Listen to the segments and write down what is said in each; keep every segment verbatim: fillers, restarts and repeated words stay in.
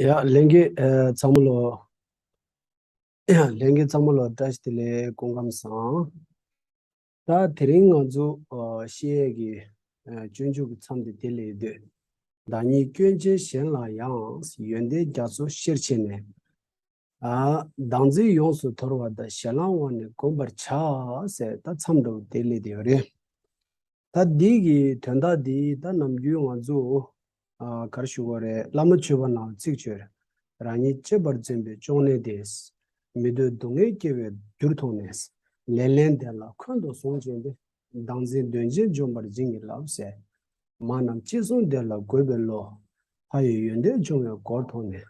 ཡ་ལྷན་རྒྱས་ཚང་མ་ལོ། ལྷན་རྒྱས་ཚང་མ་ལོ་བཀྲ་ཤིས་བདེ་ལེགས། སྐུ་ཁམས་བཟང་། ད་དེ་རིང་ང་ཚོ་བཤད་ཡས་ཀྱི་སྤྱོད་འཇུག་གི་མཚམས་དེ་དེ་ལས་ཡོད་དུས། བདག་ཉིད་སྐྱོན་ཅན་གཞན་ལ་ཡང་། ཡོན་ཏན་རྒྱ་མཚོ་ཤེར་ཕྱིན་ནས། བདག་འཛིན་ཡོངས་སུ་དོར་བ་དང་། གཞན་ལའང་བ་ནི་བསྒོམ་པར་བྱ། ཟེར་ད་མཚམས་འདྲ་བོ་དེ་སླེབས་བསྡད་ཡོད་རེད། ད་འདི་གི་དོན་དག་འདི་ད་ནམ་རྒྱུན་ང་ཚོ་ག་རེ་ཞུ་དགོས་རེད། བླ་མ་མཆོད་པ་ནང་ཚིག་བརྗོད། རང་ཉིད་གཅེས་པར་འཛིན་པའི་གཅོང་ནད་དེ། མི་འདོད་སྡུག་བསྔལ་སྐྱེ་བའི་རྒྱུར་མཐོང་ནས། ལེ་ལན་དེ་ལ་འཁོན་དུ་བཟུང་བྱས་ཏེ། བདག་འཛིན་གདོན་ཆེན་འཇོམས་པར་བྱིན་གྱིས་བརླབས་ཟེར། མ་རྣམས་ཅི་གསུང་དེ་ལ་འགོད་པའི་བློ། ཕ་ཡི་ཡོན་ཏན་འབྱུང་བའི་སྒོར་མཐོང་ནས།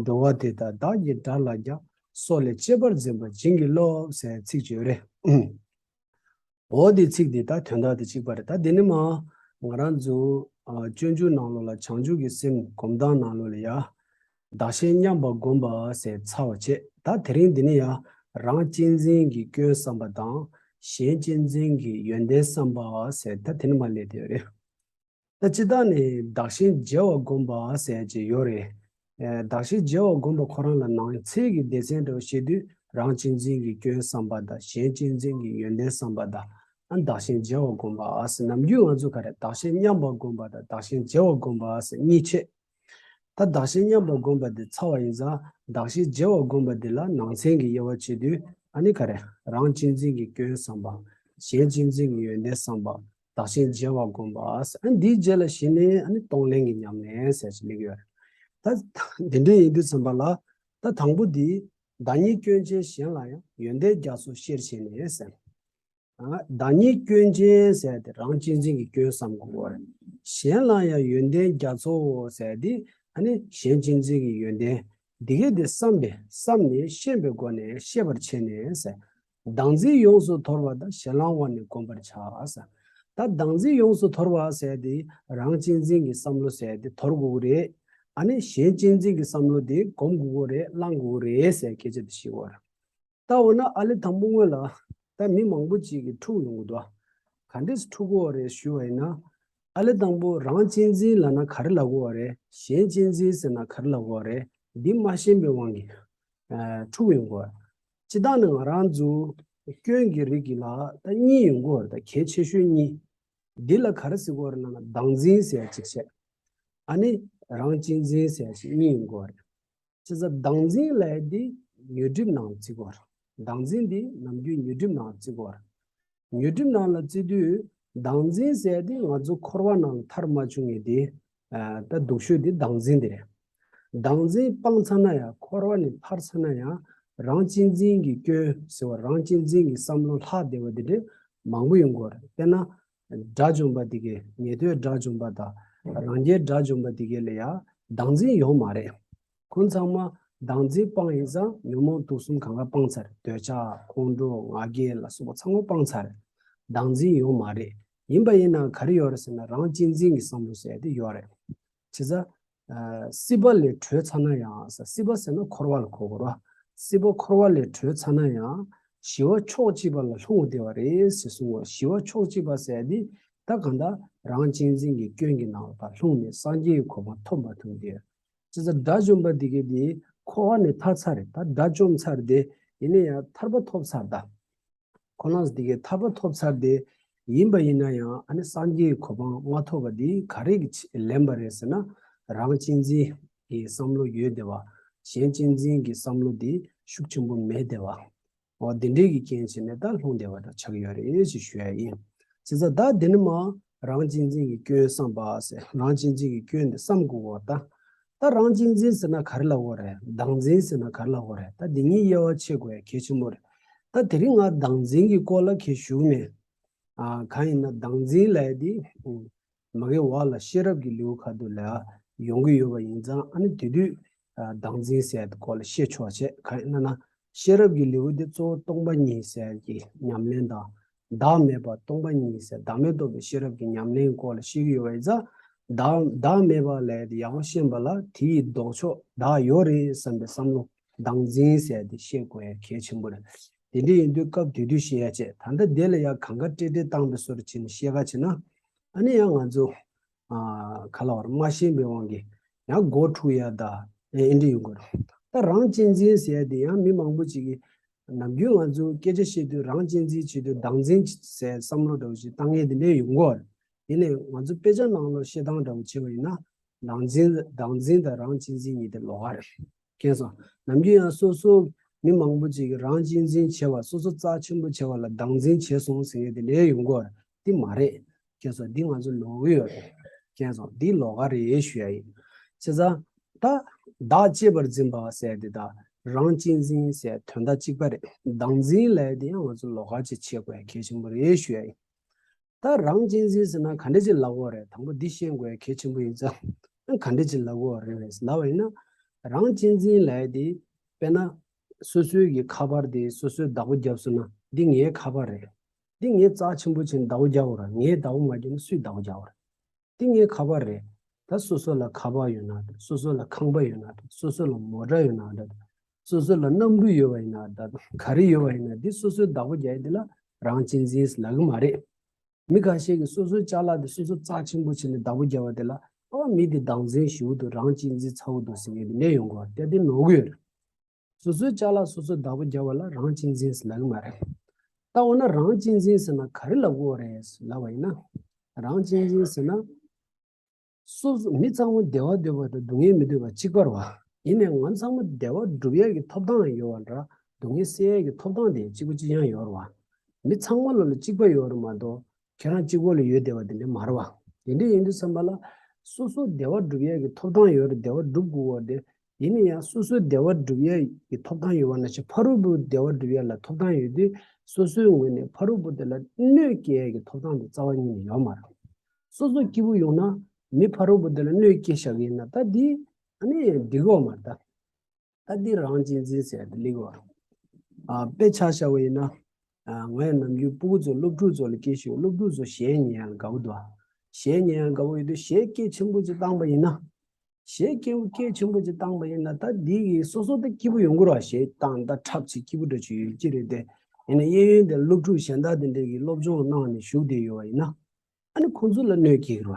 འགྲོ་བ་དེ་དག་བདག་གི་དགྲ་ལ་ཀྱང་། སྲོག་ལས་གཅེས་པར་འཛིན་པར་བྱིན་གྱིས་རློབས་ཟེར་ཚིག་ཅིག་ཡོད་རེད། འོ་དེ་ཚིག་དེ་ད་དོན་དག་དེ་གཅིག་པ་རེད། ད་དེ་ནི་མ་ང་རང་ཚོ་སྤྱོད་འཇུག་ནང་ལོགས་ལ་བྱང་ཆུབ་ཀྱི་སེམས་སྒོམ་སྟངས་ནང་ལོགས་ལ་ཡ། བདག་གཞན་མཉམ་པར་བསྒོམ་པ་ཟེར་ཚར་བ་བྱས། ད་དེ་རིང་འདི་ནི་ཡང་རང་གཅེས་འཛིན་གྱི་སྐྱོན་བསམ་པ་དང་། གཞན་གཅེས་འཛིན་གྱི་ཡོན་ཏན་བསམ་པ་ཟེར་ད་དེ་ནི་མ་སླེབས་དེ་རེད། ད་སྤྱིར་བཏང་ནས་བདག་གཞན་བརྗེ་བར་བསྒོམ་པ་ཟེར་གྱི་ཡོད་རེད། བདག་གཞན་བརྗེ་བར་བསྒོམ་པ་ཁོ་རང་ལ་ནང་གསེས་ཀྱི་སྡེ་ཚན་འདྲ་བོ་བཤད་དུས། རང་གཅེས་འཛིན་གྱི་སྐྱོན་བསམ་པ་དང་། གཞན་གཅེས་འཛིན་གྱི་ཡོན་ཏན་བསམ་པ་དང་། ཨ་བདག་གཞན་བརྗེ་བར་བསྒོམ་པ་ཟེར། ནམ་རྒྱུན་ང་ཚོ་ག་རེ་བདག་གཞན་མཉམ་པར་བསྒོམ་པ་དང་བདག་གཞན་བརྗེ་བར་བསྒོམ་པ་ཟེར་གཉིས་ཕྱེ། ད་བདག་གཞན་མཉམ་པར་བསྒོམ་པ་དེ་ཚར་བ་ཡིན་ཙང་། བདག་གཞན་བརྗེ་བར་བསྒོམ་པ་དེ་ལ་ནང་ཚན་གྱི་དབྱེ་བ་ཕྱེ་དུས། ཨ་ནི་ག་རེ། རང་གཅེས་འཛིན་གྱི་སྐྱོན་བསམ་པ། གཞན་གཅེས་འཛིན་གྱི་ཡོན་ཏན་བསམ་པ། བདག་གཞན་བརྗེ་བར་བསྒོམ་པ། ཨ་འདིའི་རྗེས་ལ་གཞི་ནས་ཨ་ནི་གཏོང་ལེན་གྱི་ཉམས་ལེན་ཟེར་ཞིག་སླེབས་ཡོད་རེད། ད་འདི་འདྲ་ཡིན་དུས་ཙམ་པ་ལ། ད་དང་པོ་འདི། བདག་ཉིད་སྐྱོན་ཅན་གཞན་ལ་ཡང་། ཡོན་ཏན་རྒྱ་མཚོ་ཤེར་ཕྱིན་ནས་ཟེར། བདག་ཉིད་སྐྱོན་ཅན་ཟེར་དེ་རང་གཅེས་འཛིན་གྱི་སྐྱོན་བསམ་དགོས་པ་རེད། གཞན་ལ་ཡང་ཡོན་ཏན་རྒྱ་མཚོ་ཟེར་དེ་ཨ་ནི་གཞན་གཅེས་འཛིན་གྱི་ཡོན་ཏན་འདི་གས་དེ་བསམ་པས་བསམ་ནས་ཤེས་པའི་སྒོ་ནས་ཤེས་པར་བྱས་ནས་ཟེར། བདག་འཛིན་ཡོངས་སུ་དོར་བ་དང་། གཞན་ལའང་བ་ནི་བསྒོམ་པར་བྱ་ཟེར། ད་བདག་འཛིན་ཡོངས་སུ་དོར་བ་ཟེར་དེ་རང་གཅེས་འཛིན་གྱི་བསམ་བློ་ཟེར་དེ་དོར་དགོས་ཀྱི་རེད། ཨ་ནི་གཞན་གཅེས་འཛིན་གྱི་བསམ་བློ་དེ་སྒོམ་དགོས་ཀྱི་རེད། བླང་དགོས་ཀྱི་རེད་ཟེར་སྐད་ཆ་དེ་བཤད་དགོས་རེད། ད་འོ་ན་ཨ་ལེ་དང་པོ་སྔོན་ལ་ད་མི་མང་པོ་ཅིག་གིས་འཁྲུག་ཡོང་གི་འདུག་ག་འདྲས་སེ་འཁྲུག་གི་ཡོད་རེད་ཞུ་བ་ཡིན་ན། ཨ་ལེ་དང་པོ་རང་གཅེས་འཛིན་ལབ་ན་ག་རེ་ལབ་ཀྱི་ཡོད་རེད། གཞན་གཅེས་འཛིན་ཟེར་ན་ག་རེ་ལབ་ཀྱི་ཡོད་རེད། འདི་མ་ཤེས་པའི་དབང་གིས་ཨ་འཁྲུག་ཡོང་གི་ཡོད་རེད། སྤྱིར་བཏང་ནི་ང་རང་ཚོ་སྐྱོན་གྱི་རིགས་ཀྱི་ལ་ད་གཉིས་ཡོང་གི་ཡོད་རེད། ད་གལ་ཆེ་ཤོས་གཉིས། འདི་ལ་ག་རེ་ཟེར་གྱི་ཡོད་རེད་ལབ་ན་བདག་འཛིན་ཟེར་ཡ་གཅིག་བྱས། ཨ་ནི་རང་གཅེས་འཛིན་ཟེར་ཡ་གཅིག་གཉིས་ཡོང་གི་ཡོད་རེད། བྱས་ཙང་བདག་འཛིན་ལབ་ཡ་འདི་ཉོན་སྒྲིབ་ནང་བརྩི་གི་ཡོད་རེད། བདག་འཛིན་འདི་ནམ་རྒྱུན་ཉོན་སྒྲིབ་ནང་བརྩི་གི་ཡོད་རེད། ཉོན་སྒྲིབ་ནང་ལ་བརྩི་དུས་བདག་འཛིན་ཟེར་ཡ་འདི་ང་ཚོ་འཁོར་བ་ནང་ལ་མཐར་མ་བྱུང་ངེས་དེ། ཨ་ད་སྡུག་ཤོས་འདི་བདག་འཛིན་འདི་རེད། བདག་འཛིན་སྤངས་ཚར་ན་ཡང་། འཁོར་བ་ནས་ཐར་ཚར་ན་ཡང་། རང་གཅེས་འཛིན་གྱི་སྐྱོན་ཟེར་བ། རང་གཅེས་འཛིན་གྱི་བསམ་བློ་ལྷག་བསྡད་པ་འདི་འདྲ་མང་པོ་ཡོང་གི་ཡོད་རེད། དཔེར་ན། དགྲ་བཅོམ་པ་འདི་གས། ཉན་ཐོས་དགྲ་བཅོམ་པ་དང་རང་རྒྱལ་དགྲ་བཅོམ་པ་འདི་གས་ལ་ཡང་བདག་འཛིན་ཡོད་མ་རེད། ཁོང་ཚང་མ་བདག་འཛིན་སྤངས་ཡིན་ཙང་ཉོན་མོངས་དུག་གསུམ་གང་ག་སྤངས་ཚར། འདོད་ཆགས་ཁོང་ཁྲོ་ང་རྒྱལ་ལ་སོགས་པ་ཚང་མ་སྤངས་ཚར། བདག་འཛིན་ཡོད་མ་རེད། ཡིན་པ་ཡིན་ན་ག་རེ་ཡོད་རེད་ཟེར་ན་རང་གཅེས་འཛིན་གྱི་བསམ་བློ་ཟེར་དེ་ཡོད་རེད། བྱས་ཙང་། ཨ་སྲིད་པ་ལས་གྲོལ་ཚར་ན་ཡང་། སྲིད་པ་ཟེར་ན་འཁོར་བ་ལ་གོ་དགོས་རེད་བ། སྲིད་པ་འཁོར་བ་ལས་གྲོལ་ཚར་ན་ཡང་། ཞི་བ་ཕྱོགས་གཅིག་པ་ལ་ལྷུང་བསྡད་པ་རེད་ཟེར་གསུངས་པ། ཞི་བ་ཕྱོགས་གཅིག་པ་ཟེར་དེ་ད་གང་ལྟར་རང་གཅེས་འཛིན་གྱི་སྐྱོན་གྱི་ནང་ལ་ད་ལྷུང་ནས་སངས་རྒྱས་ཀྱི་གོ་འཕང་ཐོབ་མ་ཐུབ་དེ། བྱས་ཙང་དགྲ་བཅོམ་པ་འདི་གས་དེ་འཁོར་བ་ནས་ཐར་ཚར་རེད། ད་དགྲ་བཅོམ་ཚར་དེ་ཡིན་ན་ཡང་ཐར་པ་ཐོབ་ཚར་ད། ཁོ་རང་འདི་གས་ཐར་པ་ཐོབ་ཚར་དེ་ཡིན་པ་ཡིན་ན་ཡང་། ཨ་ནི་སངས་རྒྱས་ཀྱི་གོ་འཕང་མ་ཐོབ་པ་འདི་ག་རེ་གིས་ལན་པ་རེད་ཟེར་ན། རང་གཅེས་འཛིན་གྱི་བསམ་བློ་ཡོད་བསྡད་པ། གཞན་གཅེས་འཛིན་གྱི་བསམ་བློ་འདི་ཤུགས་ཆེན་པོ་མེད་བསྡད་པ། འོ་དེ་འདྲའི་གི་རྐྱེན་བྱས་ནས་ད་ལྷུང་བསྡད་པ་འདྲ་ཆགས་ཀྱི་ཡོད་རེད་ཅེས་ཞུ་ཡ་ཡིན། བྱས་ཙང་ད་དེ་ནི་མ་རང་གཅེས་འཛིན་གྱི་སྐྱོན་བསམ་པ་ཟེར། རང་གཅེས་འཛིན་གྱི་སྐྱོན་དེ་བསམ་དགོས་པ་ད། ད་རང་གཅེས་འཛིན་ཟེར་ན་ག་རེ་ལབ་དགོས་རེད། བདག་འཛིན་ཟེར་ན་ག་རེ་ལབ་དགོས་རེད། ད་འདི་གཉིས་དབྱེ་བ་ཕྱེ་དགོས་ཡ་གལ་ཆེན་པོ་རེད། ད་དེ་རིང་ང་བདག་འཛིན་གྱི་སྐོར་ལ་གང་ཞུ་གི་མེད། ཨ་གང་ཡིན་ན་བདག་འཛིན་ལབ་ཡ་དེ་མ་གི་འོག་ལ་ཤེས་རབ་ཀྱི་ལེའུ་ཁ་ཐུག་ལ་ཡོང་གི་ཡོད་པ་ཡིན་ཙང་། ཨ་ནི་དེ་དུས་ཨ་བདག་འཛིན་ཟེར་ཡ་དེ་སྐོར་ལ་བཤད་ཆོག་བྱས། གང་ཡིན་ན་ན་ཤེས་རབ་ཀྱི་ལེའུ་དེ་གཙོ་བོ་སྟོང་པ་ཉིད་ཟེར་ཡ་གི་ཉམས་ལེན་དང་། བདག་མེད་པ་སྟོང་པ་ཉིད་ཟེར་བདག་མེད་རྟོགས་པའི་ཤེས་རབ་ཀྱི་ཉམས་ལེན་སྐོར་ལ་བཤད་ཀྱི་ཡོད་པ་ཡིན་ཙང་། བདག་བདག་མེད་པ་ལབ་ཡ་དེ་ཡག་པོ་ཤེས་པ་ལ་དེ་ཡི་ལྡོག་ཕྱོགས་བདག་ཡོད་རེད་བསམ་པའི་བསམ་བློ། བདག་འཛིན་ཟེར་ཡ་དེ་ཤེས་དགོས་ཡ་གལ་ཆེན་པོ་རེད། དེ་འདྲ་ཡིན་དུས་སྐབས་དེ་དུས་བཤད་ཡ་བྱས། ད་ལྟ་དེ་ལ་ཡ་གང་ག་ཏྲེ་ཏྲེ་བཏང་པའི་བཟོ་འདྲ་བྱས་ནས་བཤད་ག་བྱས་ན། ཨ་ནི་ཡང་ང་ཚོ་ཨ་ག་ལབ་དགོས་རེད། མ་ཤེས་པའི་དབང་གིས་ཡང་མགོ་འཁྲུག་ཡ་དང་ ཨེ་འདྲ་ཡོང་གི་རེད། ད་རང་གཅེས་འཛིན་ཟེར་ཡ་དེ་ཡང་མི་མང་པོ་ཅིག་གིས་ནམ་རྒྱུན་ང་ཚོ་སྐད་ཆ་བཤད་དུས་རང་གཅེས་འཛིན་བྱེད་དུས་བདག་འཛིན་ཟེར་བསམ་བློ་འདྲ་བོ་ཞིག་བཏང་མཁན་དེ་འདྲ་ཡོང་གི་རེད། ཡིན་ནའི་ང་ཚོ་དཔེ་ཆ་ནང་ལོགས་བཤད་སྟངས་འདྲ་བོ་བྱས་པ་ཡིན་ན། བདག་འཛིན་བདག་འཛིན་དང་རང་གཅེས་འཛིན་གཉིས་དེ་ལོགས་ཀ་རེད། མཁྱེན་སོང་། ནམ་རྒྱུན་ཡང་སོ་སོ་མི་མང་པོ་ཅིག་གིས་རང་གཅེས་འཛིན་བྱས་པ་སོ་སོ་རྩ་ཆེན་པོ་བྱས་པ་ལ་བདག་འཛིན་བྱས་སོང་ཟེར་མཁན་དེ་འདྲ་ཡོང་གི་རེད། དེ་མ་རེད། མཁྱེན་སོང་། འདི་ང་ཚོ་ལོག་གི་ཡོད་རེད། མཁྱེན་སོང་། འདི་ལོགས་ཀ་རེད་ཞུ་ཡ་ཡིན། བྱས་ཙང་། ད། བདག་གཅེས་པར་འཛིན་པ་ཟེར་དེ་དང་རང་གཅེས་འཛིན་ཟེར་དོན་དག་གཅིག་པ་རེད། བདག་འཛིན་ལབ་ཡ་དེ་ཡང་ང་ཚོ་ལོགས་ཀ་ཅིག་བྱེད་དགོས་ཡ་གལ་ཆེན་པོ་རེད་ཞུ་ཡ་ཡིན། ད་རང་གཅེས་འཛིན་ཟེར་ན་ག་འདྲ་ཅིག་ལབ་དགོས་རེད། དང་པོ་འདི་ཤེས་དགོས་ཡ་གལ་ཆེན་པོ་ཡིན་ཙང་། ག་འདྲ་ཅིག་ལབ་དགོས་རེད་ལབ་པ་ཡིན་ན། རང་གཅེས་འཛིན་ལབ་ཡ་དེ། དཔེར་ན། སོ་སོའི་གི་ཁ་པར་དེ་སོ་སོས་བདག་པོ་བརྒྱབ་སོང་ན་འདི་ངའི་ཁ་པར་རེད། འདི་ངས་རྩ་ཆེན་པོ་བྱས་ནས་བདག་པོ་རྒྱག་དགོས་རེད། ངས་བདག་པོ་མ་བརྒྱབ་ན་སུས་བདག་པོ་རྒྱག་དགོས་རེད། འདི་ངའི་ཁ་པར་རེད། ད་སོ་སོ་ལ་ཁ་པར་ཡོད་ན་འདོད། སོ་སོ་ལ་ཁང་པ་ཡོད་ན་འདོད། སོ་སོ་ལ་མོ་ཊ་ཡོད་ན་འདོད། སོ་སོ་ལ་གནམ་གྲུ་ཡོད་པ་ཡིན་ན་འདོད། ག་རེ་ཡོད་པ་ཡིན་ན་འདི་སོ་སོས་བདག་པོ་རྒྱག་ཡ་འདི་ལ་རང་གཅེས་འཛིན་ལབ་གི་མ་རེད། མི་ཁ་ཤས་ཀྱིས་སོ་སོའི་ཅ་ལག་དེ་སོ་སོ་རྩ་ཆེན་པོ་བྱས་ནས་བདག་པོ་རྒྱབ་པ་དེ་ལ། ཨོ་མི་དེ་བདག་འཛིན་ཞེ་པོ་འདུག་རང་གཅེས་འཛིན་ཚ་པོ་འདུག་ཟེར་མཁན་དེ་འདྲ་ཡོང་གི་རེད། དེ་ནོར་གི་ཡོད་རེད། སོ་སོའི་ཅ་ལག་སོ་སོས་བདག་པོ་རྒྱབ་པ་ལ་རང་གཅེས་འཛིན་ཟེར་ལབ་གི་མ་རེད། ད་འོ་ན་རང་གཅེས་འཛིན་ཟེར་ན་ག་རེ་ལབ་དགོས་རེད་ལབ་པ་ཡིན་ན། རང་གཅེས་འཛིན་ཟེར་ན། སོ་སོ་མི་ཚང་མ་བདེ་བ་འདོད་པ་དང་སྡུག་བསྔལ་མི་འདོད་པ་གཅིག་པ་རེད་བ། ཡིན་ནའི་ང་ཚང་མ་བདེ་བ་སྒྲུབ་ཡས་ཀྱི་ཐོབ་ཐང་ཡོད་པ་འདྲ། སྡུག་བསྔལ་སེལ་ཡས་ཀྱི་ཐོབ་ཐང་དེ་གཅིག་པ་གཅིག་རྐྱང་ཡོད་རེད་བ། མི་ཚང་མ་ལོ་ལ་གཅིག་པ་ཡོད་རེད་མ་གཏོགས། ཁྱེད་རང་གཅིག་པོ་ལ་ཡོད་བསྡད་པ་དེ་འདྲ་མ་རེད་བ། དེ་འདྲ་ཡིན་དུས་ཙམ་པ་ལ། སོ་སོ་བདེ་བ་སྒྲུབ་ཡས་ཀྱི་ཐོབ་ཐང་ཡོད་རེད། བདེ་བ་སྒྲུབ་དགོས་པ་དེ། ཡིན་ན་ཡང་སོ་སོའི་བདེ་བ་སྒྲུབ་ཡས་ཀྱི་ཐོབ་ཐང་ཡོད་པ་ནང་བཞིན་ཕ་རོལ་པོའི་བདེ་བ་སྒྲུབ་ཡས་ལ་ཐོབ་ཐང་ཡོད་དུས། སོ་སོའི་ངོས་ནས་ཕ་རོལ་པོ་དེ་ལ་གནོད་སྐྱེལ་ཡས་ཀྱི་ཐོབ་ཐང་དེ་རྩ་བ་ཉིད་ནས་ཡོད་མ་རེད། སོ་སོ་སྐྱིད་པོ་ཡོང་ན་མི་ཕ་རོལ་པོ་དེ་ལ་གནོད་སྐྱེལ་བཞག་གི་ཡིན་ན་ད་འདི་ཨ་ནི་འགྲིག་གི་ཡོད་མ་རེད་ད། ད་འདི་རང་གཅེས་འཛིན་ཟེར་ཡ་དེ་སླེབས་ཀྱི་ཡོད་རེད། ཨ་དཔེ་ཆ་བཞག་པ་ཡིན་ན། ཨ་ང་ཡང་ནམ་རྒྱུན་སྤུ་གུ་ཚོ་སློབ་ཕྲུག་ཚོ་ལ་སྐད་ཆ་ཞུ། སློབ་ཕྲུག་ཚོ་གཞས་ཉན་ཡག་དགའ་པོ་འདུག་གཞས་ཉན་ཡག་དགའ་པོ་ཡོད་དུས་གཞས་སྐད་ཆེན་པོ་ཅིག་བཏང་པ་ཡིན་ན། གཞས་སྐད་སྐད་ཆེན་པོ་ཅིག་བཏང་པ་ཡིན་ན་ད་འདི་གི་སོ་སོ་ད་སྐྱིད་པོ་ཡོང་གི་རེད་བ། གཞས་བཏང་ད་འཁྲབ་ཅིག་སྐྱིད་པོ་འདྲ་ཅིག་ཡོད་ཀྱི་རེད་དེ། ཡིན་ན་གཡས་གཡོན་དེ་སློབ་ཕྲུག་གཞན་དག་དེ་འདྲས་ཀྱིས་སློབ་སྦྱོང་གནང་ནས་བཞུགས་བསྡད་ཡོད་པ་ཡིན་ན། ཨ་ནི་ཁོང་ཚོ་ལ་གནོད་སྐྱེལ་གི་རེད་བ།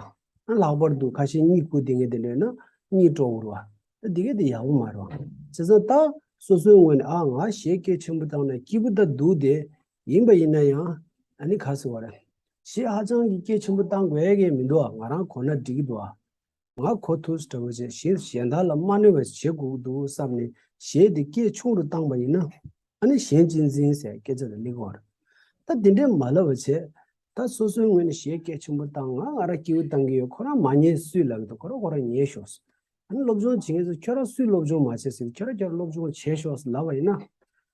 ཨ་ལྷག་པར་དུ་ཁ་ཤས་གཉིད་ཁུག་བསྡད་མཁན་དེ་འདྲ་ཡོད་ན་གཉིད་དཀྲོག་གི་རེད་བ། ད་འདི་གས་དེ་ཡག་པོ་མ་རེད་བ། བྱས་ཙང་ད་སོ་སོའི་ངོས་ནས་ཨ་ང་གཞས་སྐད་ཆེན་པོ་བཏང་ན་སྐྱིད་པོ་ད་འདུག་སྟེ། ཡིན་པ་ཡིན་ན་ཡང་ཨ་ནི་ག་ཟེར་བ་རེད། གཞས་ཧ་ཅང་གི་སྐད་ཆེན་པོ་བཏང་དགོས་ཡ་གི་མི་འདུག་བ། ང་རང་གོ་ན་འགྲིག་གི་འདུག་བ། ང་གོ་ཐུབ་ས་འདྲ་བོ་བྱས། གཞན་གཞན་དག་ལ་མ་གནོད་པ་བྱེད་དགོས་ཀྱི་འདུག་བསམ་ནས་གཞས་དེ་སྐད་ཆུང་རུ་བཏང་པ་ཡིན་ན། ཨ་ནི་གཞན་གཅེས་འཛིན་ཟེར་སྐད་ཆ་དེ་སླེབས་ཀྱི་ཡོད་རེད། ད་དེ་འདྲས་མ་ལབ་པ་བྱས། ད་སོ་སོའི་ངོས་ནས་གཞས་སྐད་ཆེན་པོ་བཏང་། ང་ང་རང་སྐྱིད་པོ་བཏང་གི་ཡོད། ཁོ་རང་མ་ཉན་སུས་ལབ་ཀྱི་འདུག་ཁོ་རང་ཁོ་རང་ཉན་ཤོག་ཨ་ནི་སློབ་སྦྱོང་བྱེད་མཁན་ཚོ་ཁྱོད་རང་སུས་སློབ་སྦྱོང་མ་བྱས་ཟེར། ཁྱོད་རང་ཁྱོད་རང་སློབ་སྦྱོང་བྱས་ཤོག་ལབ་པ་ཡིན་ན།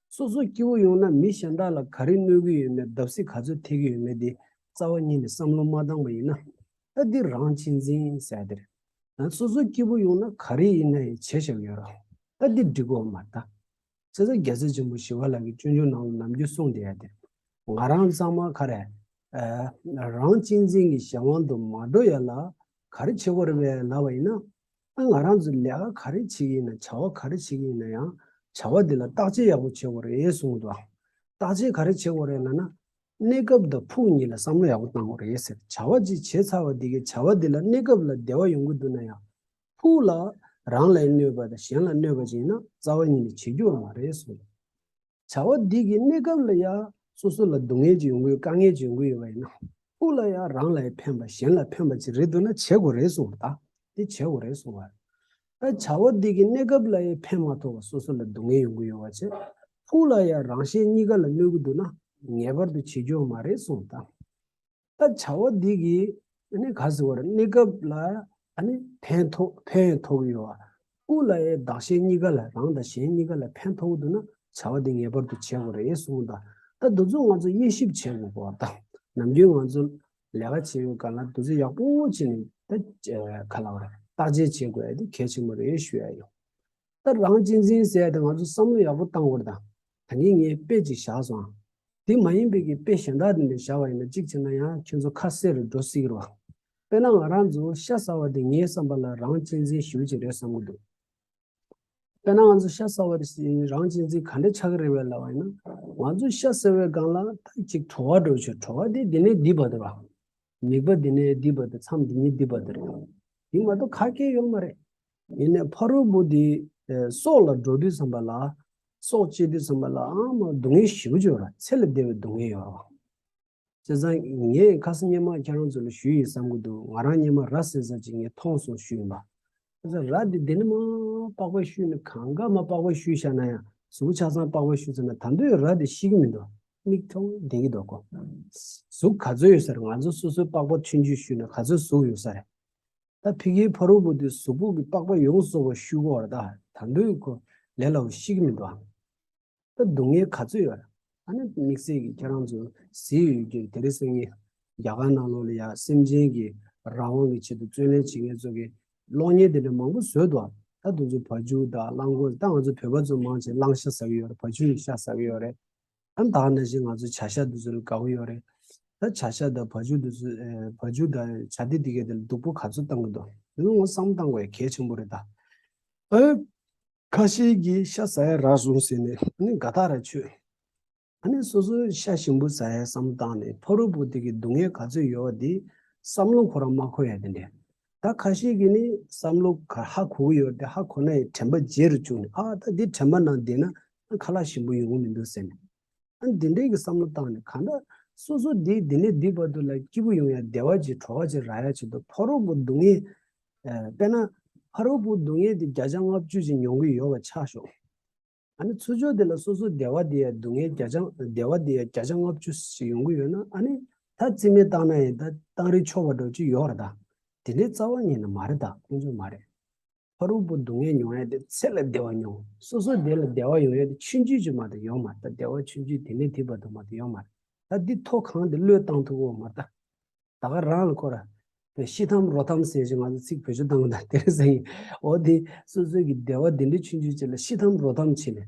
སོ་སོ་སྐྱིད་པོ་ཡོང་ན་མི་གཞན་དག་ལ་ག་རེ་གནོད་ཀྱི་ཡོད་མེད། བརྡབ་གསིག་ག་ཚོད་ཐེབས་ཀྱི་ཡོད་མེད་དེ་རྩ་བ་ཉིད་ནས་བསམ་བློ་མ་བཏང་པ་ཡིན་ན། ད་འདི་རང་གཅེས་འཛིན་ཟེར་ཡ་དེ་རེད། ཡང་སོ་སོ་སྐྱིད་པོ་ཡོང་ན་ག་རེ་ཡིན་ན་ཡང་བྱས་བཞག་ཡོད་རེད། ད་འདི་འགྲིག་གི་ཡོད་མ་རེད་ད། བྱས་ཙང་རྒྱལ་སྲས་ཆེན་པོ་ཞི་བ་ལྷ་གིས་སྤྱོད་འཇུག་ནང་ལ་ནམ་རྒྱུན་གསུངས་བསྡད་ཡ་དེ། ང་རང་ཚང་མ་ག་རེ། ཨ་རང་གཅེས་འཛིན་གྱི་གཞན་དབང་དུ་མ་འགྲོ་ཡ་ལ་ག་རེ་བྱེད་དགོས་རེད་པས་ལབ་པ་ཡིན་ན། ཨ་ང་རང་ཚོ་ལས་ཀ་ག་རེ་བྱེད་ཀྱི་ཡིན་ན། བྱ་བ་ག་རེ་བྱེད་ཀྱི་ཡིན་ན་ཡང་བྱ་བ་འདི་ལ་བརྟག་དཔྱད་ཡག་པོ་བྱེད་དགོས་རེད་གསུངས་འདུག་བརྟག་དཔྱད་ག་རེ་བྱེད་དགོས་རེད་ལབ་ན། གནས་སྐབས་དང་ཕུགས་གཉིས་ལ་བསམ་བློ་ཡག་པོ་བཏང་དགོས་རེད་ཟེར། བྱ་བ་ཅིག་བྱས་ཚར་བ་འདི་གི་བྱ་བ་འདི་ལ་གནས་སྐབས་ལ་བདེ་བ་ཡོང་གི་འདུག་ན་ཡང་། ཕུགས་ལ་རང་ལ་གནོད་པ་དང་གཞན་ལ་གནོད་པ་ཅིག་ཡིན་ན་རྩ་བ་ཉིད་ནས་བྱེད་རྒྱུ་མ་རེད་གསུངས། བྱ་བ་འདི་གི་གནས་སྐབས་ལ་ཡང་སོ་སོ་ལ་སྡུག་བསྔལ་ཅིག་ཡོང་གི་ཡོད། དཀའ་ངལ་ཅིག་ཡོང་གི་ཡོད་པ་ཡིན་ན། ཕུགས་ལ་ཡང་རང་ལ་ཡང་ཕན་པ་གཞན་ལ་ཕན་པ་ཅིག་རེད་འདུག་ན་བྱེད་དགོས་རེད་གསུངས་པ། ད་དེ་བྱེད་དགོས་རེད་གསུངས་པ། ད་བྱ་བ་འདི་གི་གནས་སྐབས་ལ་ཡང་ཕན་མ་ཐོགས་པ་སོ་སོ་ལ་སྡུག་བསྔལ་ཡོང་གི་ཡོད་པ་བྱས། ཕུགས་ལ་ཡང་རང་གཞན་གཉིས་ཀ་ལ་གནོད་ཀྱི་འདུག་ན་ངེས་པར་དུ་བྱེད་རྒྱུ་མ་རེད་གསུངས་པ། ད་བྱ་བ་འདི་གིས་ཨ་ནི་ག་ཟེར་བ་རེད། གནས་སྐབས་ལ་ཨ་ནི་ཕན་ཐོགས་ཕན་ཐོགས་ཀྱི་ཡོད་པ། ཕུགས་ལ་ཡང་བདག་གཞན་གཉིས་ཀ་ལ་རང་དང་གཞན་གཉིས་ཀ་ལ་ཕན་ཐོགས་ཀྱི་འདུག་ན་བྱ་བ་འདི་ངེས་པར་དུ་བྱེད་དགོས་རེད་གསུངས་པ། ད་འདི་ཚོ་ང་ཚོ་དབྱེ་ཞིབ་བྱེད་དགོས་པ་དང་། ནམ་རྒྱུན་ང་ཚོ་ལས་ཀ་བྱེད་པའི་སྒང་ལ་འདི་ཚོ་ཡག་པོ་བྱས་ནས་ད་ག་ལབ་དགོས་རེད། བརྟག་དཔྱད་བྱེད་དགོས་ཡ་དེ་གལ་ཆེན་པོ་རེད་ཞུ་ཡ་ཡིན། ད་རང་གཅེས་འཛིན་ཟེར་ཡ་དེ་ང་ཚོ་བསམ་བློ་ཡག་པོ་བཏང་དགོས་རེད་ད། ད་གིན་ངས་དཔེ་ཅིག་བཞག་སོང་། དེ་མ་ཡིན་པའི་གི་དཔེ་གཞན་དག་དེ་འདྲ་བཞག་པ་ཡིན་ན་གཅིག་བྱས་ན་ཡང་ཁྱོད་ཚོ་ཁ་གསལ་རུ་འགྲོ་སྲིད་ཀྱི་རེད་བ། དཔེར་ན་ང་རང་ཚོ་ཤ་ཟ་བ་དེ་ངའི་བསམ་པ་ལ་རང་གཅེས་འཛིན་ཞེ་པོ་ཅིག་རེད་བསམ་གྱི་འདུག་དཔེར་ན་ང་ཚོ་ཤ་ཟ་བ་དེ་རང་གཅེས་འཛིན་ག་འདྲ་ཆགས་ཀྱི་རེད་པས་ལབ་པ་ཡིན་ན། ང་ཚོ་ཤ་ཟ་བའི་སྒང་ལ་ད་ཅིག་བྲོ་བ་འདྲ་བོ་བྱུང་། བྲོ་བ་དེ་འདི་ནས་འདི་བར་དུ་རེད། མིད་པ་འདི་ནས་འདི་བར་དུ། མཚམས་འདི་ནས་འདི་བར་དུ་རེད། དེ་མ་གཏོགས་ག་གེ་ཡོད་མ་རེད། ཡིན་ནའི་ཕ་རོལ་པོ་དེ་སྲོག་ལ་འགྲོ་དུས་ཙམ་པ་ལ། སྲོག་བཅད་དུས་ཙམ་པ་ལ་ཨ་མ་སྡུག་བསྔལ་ཞེ་པོ་ཅིག་ཡོད་རེད། ཚེ་ལས་འདས་པའི་སྡུག་བསྔལ་ཡོད་རེད། བྱས་ཙང་ངས་ཁ་སང་སྔོན་མ་ཁྱེད་རང་ཚོ་ལ་ཞུས་ཡིན་བསམ་གྱི་འདུག་ང་རང་སྔོན་མ་ར་བཟི་ས་ཅིག་ངས་མཐོང་སོང་ཞུས་ཡིན་པ། བྱས་ཙང་ར་འདི་འདི་ནས་མར་པགས་པ་བཤུས་ནས་གང་ག་མར་པགས་པ་བཤུས་བཞག་ན་ཡང་གཟུགས་པོ་ཆ་ཚང་པགས་པ་བཤུས་ཚར་ན་ད་དུང་ར་འདི་ཤི་གི་མི་འདུག་མིག་མཐོང་བསྡད་ཀྱི་འདུག་གོ་གཟུགས་ག་ཚོད་ཡོད་ས་རེད། ང་ཚོ་སོ་སོའི་པགས་པ་ཆུང་ཆུང་བཤུས་ན་ག་ཚོད་གཟུགས་ཡོད་ས་རེད། ད་ཕ་གིའི་ཕ་རོལ་པོ་དེ་གཟུགས་པོ་གི་པགས་པ་ཡོངས་སུ་རྫོགས་པ་བཤུས་གོ་ར་ད་ད་དུང་ཁོ་ལས་སླ་བོ་ཤི་གི་མི་འདུག་ད་སྡུག་བསྔལ་ག་ཚོད་ཡོད་རེད། ཨ་ནི་དམིགས་བསལ་གྱི་ཁྱེད་རང་ཚོ་གཟིགས་ཡོད་ཀྱི་དེ་རིང་སང་ཉིན་རྒྱ་གར་ནང་ལོགས་ལ་ཡ་སེམས་ཅན་གྱི་རང་དབང་གི་ཆེད་དུ་རྩོད་ལེན་བྱེད་མཁན་ཚོ་གི་གློག་བརྙན་དེ་འདྲ་མང་པོ་བཟོས་འདུག་ད་དེ་ཚོ་བ་ཕྱུགས་དང་གླང་གོག་ད་ང་ཚོ་བོད་པ་ཚོ་མང་ཆེ་གླང་ཤ་ཟ་གི་ཡོད་རེད། བ་ཕྱུགས་ཡི་ཤ་ཟ་གི་ཡོད་རེད། ཨ་ནི་ད་ག་ནང་བཞིན་ང་ཚོ་བྱ་ཤ་དེ་ཚོ་ལ་དགའ་པོ་ཡོད་རེད། ད་བྱ་ཤ་དང་བ་ཕྱུགས་དེ་ཚོ་ཨེ་བ་ཕྱུགས་དང་བྱ་དེ་དེ་གའི་དེ་ལ་སྡུག་པོ་ག་ཚོད་བཏང་གི་འདུག་དེ་ཚོ་ངོ་བསམ་བཏང་དགོས་ཡ་གལ་ཆེན་པོ་རེད་ད། ཨེ། ཁ་ཤས་ཀྱིས་ཤ་ཟ་ཡ་རག་སོང་ཟེར་ནས་ཨ་ནི་དགའ་ཐག་ར་ཆོད། ཨ་ནི་སོ་སོའི་ཤ་ཞིམ་པོ་ཟ་ཡ་བསམ་བཏང་ནས་ཕ་རོལ་པོ་དེ་གི་སྡུག་བསྔལ་ག་ཚོད་ཡོད་པ་དེ་བསམ་བློ་ཁོ་རང་མ་འཁོར་ཡ་དེ་འདྲས། ད་ཁ་ཤས་ཀྱིས་ནི་བསམ་བློ་ག་ཧ་གོ་གི་ཡོད་དེ་ཧ་གོ་ན་ཡང་དྲན་པ་བརྗེད་རུ་བཅུག་ནས་ཨ་ད་འདི་དྲན་པ་ནང་བསྡད་ན་ཨ་ཁ་ལག་ཞིམ་པོ་ཡོང་གི་མི་འདུག་ཟེར་ནས། ཨ་འདི་འདྲའི་གི་བསམ་བློ་བཏང་ནས་གང་ལྟར་སོ་སོ་འདི་འདི་ནས་འདི་བར་དུ་ལ་སྐྱིད་པོ་ཡོང་ཡ་བདེ་བ་ཅིག་གྲོགས་པོ་ཅིག་རག་ཡ་ཆེད་དུ་ཕ་རོལ་པོ་སྡུག་བསྔལ། ཨ་དཔེར་ན་ཕ་རོལ་པོ་སྡུག་བསྔལ་འདི་བརྒྱ་ཆ་ལྔ་བཅུ་ཅིག་མྱོང་གི་ཡོད་པ་ཆ་བཞག་ཨ་ནི་ཚུར་ཕྱོགས་དེ་ལ་སོ་སོ་བདེ་བ་འདི་ཡ་སྡུག་བསྔལ་བརྒྱ་ཆ་བདེ་བ་འདི་ཡ་བརྒྱ་ཆ་ལྔ་བཅུ་ཞིག་ཡོང་གི་ཡོད་ན་ཨ་ནི་ད་རྩིས་མེད་བཏང་ན་ཡང་ད་བཏང་རིགས་ཆོག་པ་འདྲ་ཅིག་ཡོད་རེད་ད། དེ་འདྲའི་རྩ་བ་ཉིད་ནས་མ་རེད་ད་དཀོན་མཆོག་མ་རེད། ཕ་རོལ་པོ་སྡུག་བསྔལ་མྱོང་ཡ་དེ་ཚེ་ལ་བདེ་བ་མྱོང་། སོ་སོ་དེ་ལ་བདེ་བ་ཡོང་ཡ་དེ་ཆུང་ཆུང་ཅིག་མ་གཏོགས་ཡོད་མ་རེད། བདེ་བ་ཆུང་ཆུང་དེ་ནས་དེ་བར་དུ་མ་གཏོགས་ཡོད་མ་རེད། ད་འདི་ཐོག་གང་དེ་བློས་བཏང་ཐུབ་ཀྱི་ཡོད་མ་རེད་ད། ད་ག་རང་ལ་ཁོ་ར་ཤི་ཐམ་རོ་ཐམ་ཟེར་ཞིག་ང་ཚོ་ཚིག་བེད་སྤྱོད་བཏང་གི་ད་དེ་རེད་ཟེར་ཡིན། འོ་དེ་སོ་སོ་གི་བདེ་བ་དེ་འདྲ་ཆུང་ཆུང་ཅིག་ལ་ཤི་ཐམ་རོ་ཐམ་བྱས་ནས་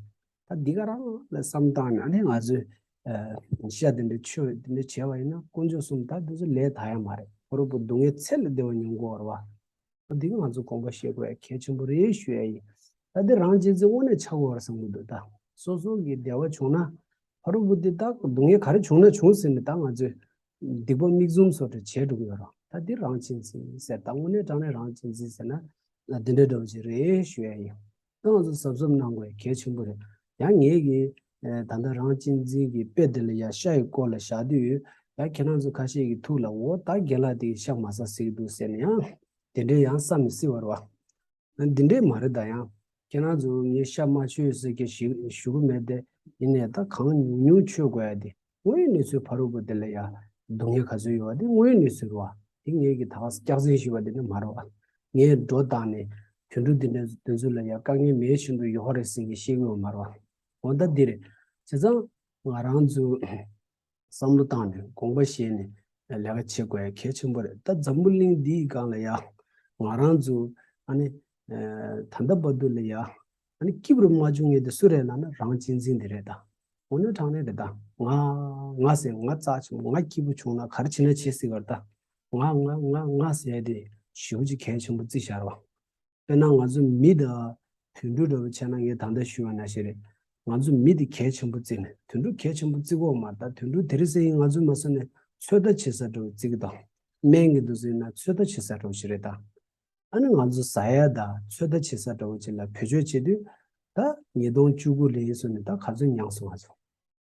ད་འདི་ག་རང་ལ་བསམ་བཏང་ནས་ཨ་ནི་ང་ཚོས་ཤ་དེ་འདྲ་ཆོས་དེ་འདྲ་བྱས་པ་ཡིན་ན་དཀོན་མཆོག་གསུམ་ད་དེ་ཚོ་ལས་ད་ཡ་མ་རེད། ཕ་རོལ་པོ་སྡུག་བསྔལ་ཚེ་ལ་བདེ་བ་མྱོང་དགོས་རེད་བ། འདི་ང་ཚོ་དགོངས་པ་བཞེས་དགོས་ཡ་གལ་ཆེན་པོ་རེད་ཞུ་ཡ་ཡིན། ད་འདི་རང་གཅེས་འཛིན་དངོས་གནས་ཆགས་དགོས་རེད་བསམ་གྱི་འདུག་ད་སོ་སོ་གི་བདེ་བ་བྱུང་ན་ཕ་རོལ་པོ་འདི་དག་སྡུག་བསྔལ་ག་རེ་བྱུང་ན་བྱུང་ཟེར་ནས་ད་ང་ཚོས་སྡིག་པ་མིག་བཙུམ་བཟོ་འདྲ་བྱས་འགྲོ་གི་ཡོད་རེད། ད་འདི་རང་གཅེས་འཛིན་ཟེར་ད་དངོས་གནས་དྲང་གནས་རང་གཅེས་འཛིན་ཟེར་ན་འདི་འདྲ་འདྲ་བོ་ཅིག་རེད་ཞུ་ཡ་ཡིན། ད་ང་ཚོ་གཟབ་གཟབ་གནང་དགོས་ཡ་གལ་ཆེན་པོ་རེད། ཡང་ངས་ཀྱི་ད་ལྟ་རང་གཅེས་འཛིན་གྱི་དཔེ་འདི་ལ་ཡ་ཤ་ཡི་སྐོར་ལ་བཞག་དུས་ཡང་ཁྱེད་རང་ཚོ་ཁ་ཤས་ཀྱི་ཐུགས་ལ་འོ་ད་རྒན་ལགས་དེ་ཤ་མ་ཟ་ཟེར་གྱི་འདུག་ཟེར་ནས་ཡང་དེ་འདྲའི་ཡང་བསམ་མི་སྲིད་པ་རེད་བ། འདི་འདྲས་མ་རེད་ད། ཡང་ཁྱེད་རང་ཚོ་ངས་ཤ་མ་མཆོད་ཟེར་གྱི་ཞུ་ཞུ་གི་མེད་དེ། ཡིན་ནའི་ད་གང་ཉུང་ཉུང་མཆོད་དགོས་ཡ་དེ་དངོས་ཡོད་གནས་ཚུལ་ཕ་རོལ་པོ་དེ་ལ་ཡ་སྡུག་བསྔལ་ག་ཚོད་ཡོད་པ་དེ་དངོས་ཡོད་གནས་ཚུལ་རེད་བ། དེ་ངས་ཀྱི་ད་ག་སྐྱག་རྫུན་ཞུས་པ་དེ་འདྲ་མ་རེད་བ། ངས་སྒྲོ་བཏགས་ནས་དུད་འགྲོ་དེ་འདྲ་དེ་ཚོ་ལ་ཡ་དཀའ་ངལ་མེད་བཞིན་དུ་ཡོད་རེད་ཟེར་གྱི་བཤད་གི་ཡོད་མ་རེད་བ། འོ་ད་འདི་རེད། བྱས་ཙང་ང་རང་ཚོ་བསམ་བློ་བཏང་ནས་དགོངས་པ་བཞེས་ནས་ལས་ཀ་བྱེད་དགོས་ཡ་གལ་ཆེན་པོ་རེད། ད་འཛམ་བུ་གླིང་འདིའི་སྒང་ལ་ཡ་ང་རང་ཚོ་ཨ་ནི་ད་ལྟ་བར་དུ་ལ་ཡ་ཨ་ནི་སྐྱིད་པོ་མ་བྱུང་མཁན་དེ་སུ་རེད་ལབ་ན་རང་གཅེས་འཛིན་དེ་རེད་ད། དངོས་གནས་དྲང་གནས་རེད་ད། ང་ང་ཟེར་ང་རྩ་ཆེན་པོ་ང་སྐྱིད་པོ་བྱུང་ན་ག་རེ་བྱེད་ན་བྱེད་སྲིད་པ་རེད་ད། ང་ང་ང་ང་ཟེར་ཡ་དེ་ཞེ་པོ་ཅིག་གལ་ཆེན་པོ་བརྩི་བཞག་རེད་བ། དཔེར་ན་ང་ཚོ་མི་དང་དུད་འགྲོ་འདྲ་བོ་བྱས་ན་ངས་ད་ལྟ་ཞུས་པ་ནང་བཞིན་རེད། ང་ཚོ་མི་དེ་གལ་ཆེན་པོ་བརྩིས་ནས་དུད་འགྲོ་གལ་ཆེན་པོ་བརྩི་གི་ཡོད་མ་རེད་ད། དུད་འགྲོ་དེ་རིང་སང་ཉིན་ང་ཚོ་མ་སོང་ནས་ཚོད་ལྟ་བྱེད་ས་འདྲ་བོ་བརྩི་གི་དང་། སྨན་གྱི་འདུག་ཟེར་ན་ཚོད་ལྟ་བྱེད་ས་འདྲ་བོ་ཞིག་རེད་ད། ཨ་ནི་ང་ཚོ་ཟ་ཡ་དང་ཚོད་ལྟ་བྱེད་ས་འདྲ་བོ་ཅིག་ལ་བེད་སྤྱོད་བྱེད་དུས་ད་ཉིས་སྟོང་བཅུ་དགུ་ལ་ཡིན་སོང་ནས་ད་ག་ཚོད་མྱངས་སོང་ང་ཚོ།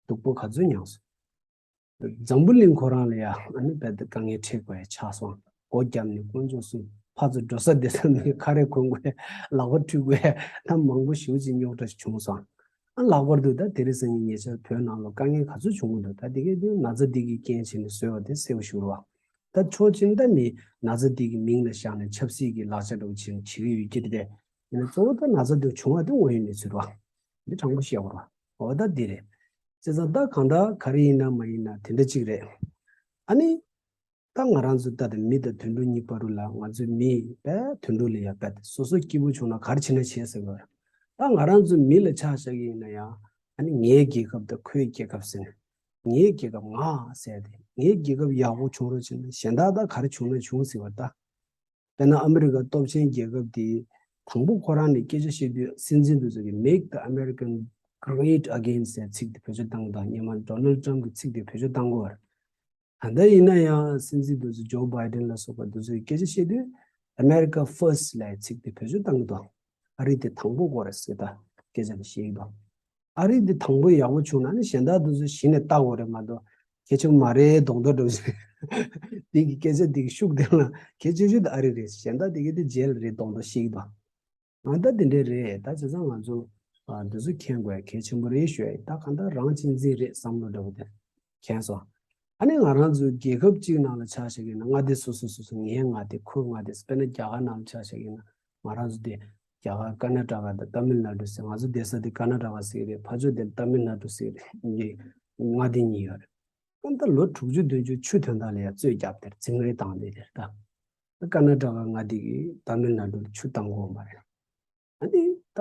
སྡུག་པོ་ག་ཚོད་མྱངས་སོང་། འཛམ་བུ་གླིང་ཁོ་རང་ལ་ཡ་ཨ་ནི་རྦད་དེ་དཀའ་ངལ་འཕྲད་དགོས་ཡ་ཆགས་སོང་། སྒོ་བརྒྱབ་ནས་དཀོན་མཆོག་གསུམ་ཕར་ཚུར་འགྲོ་ས་བསྡད་ས་མེད། ཁ་རས་གོན་དགོས་ཡ་ལག་པ་འཁྲུ་དགོས་ཡ་ད་མང་པོ་ཞེ་པོ་ཅིག་རྙོག་དྲ་བྱུང་སོང་། ཨ་ལྷག་པར་དུ་ད་དེ་རིང་སང་ཉིན་ཉེ་ཆར་བོད་ནང་ལ་དཀའ་ངལ་ག་ཚོད་བྱུང་གི་འདུག་ད་དེ་གའི་དུས་ན་ཚ་འདི་གི་རྐྱེན་བྱས་ནས་བཟོས་པ་དེ་གསལ་པོ་ཞིག་རེད་བ། ད་ཕྱོགས་གཅིག་ད་མི་ན་ཚ་འདི་གི་མིང་ལ་བཞག་ནས་ཆབ་སྲིད་ཀྱི་ལག་ཆ་འདྲ་བོ་བྱས་ནས་བྱེད་ཀྱི་ཡོད་ཀྱི་རེད་དེ། ཡིན་ན་གཙོ་བོ་ད་ན་ཚ་འདི་བྱུང་བ་དེ་དངོས་ཡོད་གནས་ཚུལ་རེད་བ། འདི་དྲང་པོ་བཤད་དགོས་རེད་བ། འོ་ད་འདི་རེད། བྱས་ཙང་ད་གང་ལྟར་ག་རེ་ཡིན་ན་མ་ཡིན་ན་དེ་འདྲ་གཅིག་རེད། ཨ་ནི། ད་ང་རང་ཚོ་ད་དེ་མི་དང་དུད་འགྲོ་གཉིས་བར་དུ་ལ་ང་ཚོའི་མི་བས་དུད་འགྲོ་ལ་ཡ་བས་སོ་སོ་སྐྱིད་པོ་བྱུང་ན་ག་རེ་བྱེད་ན་བྱེད་ཟེར་བ། ད་ང་རང་ཚོ་མི་ལ་ཆ་བཞག་གི་ཡིན་ན་ཡང་ཨ་ནི་ངའི་རྒྱལ་ཁབ་དང་ཁོའི་རྒྱལ་ཁབ་ཟེར་ནས་ངའི་རྒྱལ་ཁབ་ང་ཟེར་ཏེ་ངའི་རྒྱལ་ཁབ་ཡག་པོ་བྱུང་རོགས་བྱས་ན་གཞན་དག་ད་ག་རེ་བྱུང་ན་བྱུང་ཟེར་བ་ད། དཔེར་ན་ཨ་མི་རི་ཀ་སྟོབས་ཆེན་རྒྱལ་ཁབ་དེ་དང་པོ་ཁོ་རང་ནས་སྐད་ཆ་བཤད་དུས་སྲིད་འཛིན་དེ་ཚོ་གིས་Make the American Great Again ཟེར་ཚིག་དེ་བེད་སྤྱོད་བཏང་དང་སྔོན་མ་Donald Trump གི་ཚིག་དེ་བེད་སྤྱོད་བཏང་གོ་བར། ད་ལྟ་ཡིན་ན་ཡང་སྲིད་འཛིན་དེ་ཚོ་Joe Biden ལ་སོགས་པ་དེ་ཚོས་སྐད་ཆ་བཤད་དུས་ America First ལབ་ཡག་ཚིག་དེ་བེད་སྤྱོད་བཏང་གི་འདུག་ཨ་རི་དེ་དང་པོ་དགོས་རེད་ཟེར་ད་སྐད་ཆ་དེ་བཤད་ཀྱི་འདུག་ཨ་རི་འདི་དང་པོ་ཡག་པོ་བྱུང་ན་ནི་གཞན་དག་དེ་ཚོ་གཞི་ནས་ལྟ་དགོས་རེད་མ་གཏོགས་གལ་ཆེན་པོ་མ་རེད་མདོག་མདོག་འདྲ་བོ་ཞིག་འདི་གི་སྐད་ཆ་འདི་གི་ཤུགས་དེ་ལ་གལ་ཆེ་ཤོས་དེ་ཨ་རི་རེད། གཞན་དག་དེ་གི་དེ་རྗེས་ལ་རེད་མདོག་མདོག་ཤིག་དང་། ང་ད་དེ་འདྲས་རེད། ད་བྱས་ཙང་ང་ཚོ་ཨ་འདི་ཚོ་མཁྱེན་དགོས་གལ་ཆེན་པོ་རེད་ཞུ་ཡ་ཡིན། ད་གང་ལྟར་རང་གཅེས་འཛིན་རེད་བསམ་བློ་འདྲ་བོ་དེ་མཁྱེན་སོང་། ཨ་ནི་ང་རང་ཚོའི་རྒྱལ་ཁབ་གཅིག་ནང་ལ་ཆ་བཞག་གི་ན་མངའ་སྡེ་སོ་སོ་སོ་སོ་ངའི་མངའ་སྡེ་ཁོའི་མངའ་སྡེ་དཔེར་ན་རྒྱ་གར་ནང་ལ་ཆ་བཞག་གི་ན། ང་རང་ཚོ་དེ་རྒྱ་གར་ཀར་ན་ཊ་ཀ་དང་ཏ་མིལ་ནཱ་ཌུ་ཟེར། ང་ཚོ་བསྡད་ས་དེ་ཀར་ན་ཊ་ཀ་ཟེར་གི་རེད། ཕར་ཕྱོགས་དེ་ཏ་མིལ་ནཱ་ཌུ་ཟེར་གི་རེད། ངའི་མངའ་སྡེ་གཉིས་ཡོད་རེད། ཨ་ད་ལོ་དྲུག་ཅུ་བདུན་ཅུ་ཆུ་དོན་དག་ལ་ཡང་རྩོད་རྒྱབ་དེར་འཛིང་རེས་བཏང་བསྡད་དེར་ད། ཀར་ན་ཊ་ཀ་མངའ་སྡེ་གིས་ཏ་མིལ་ནཱ་ཌུ་ལ་ཆུ་བཏང་གི་ཡོད་མ་རེད། ཨ་ནི་ད་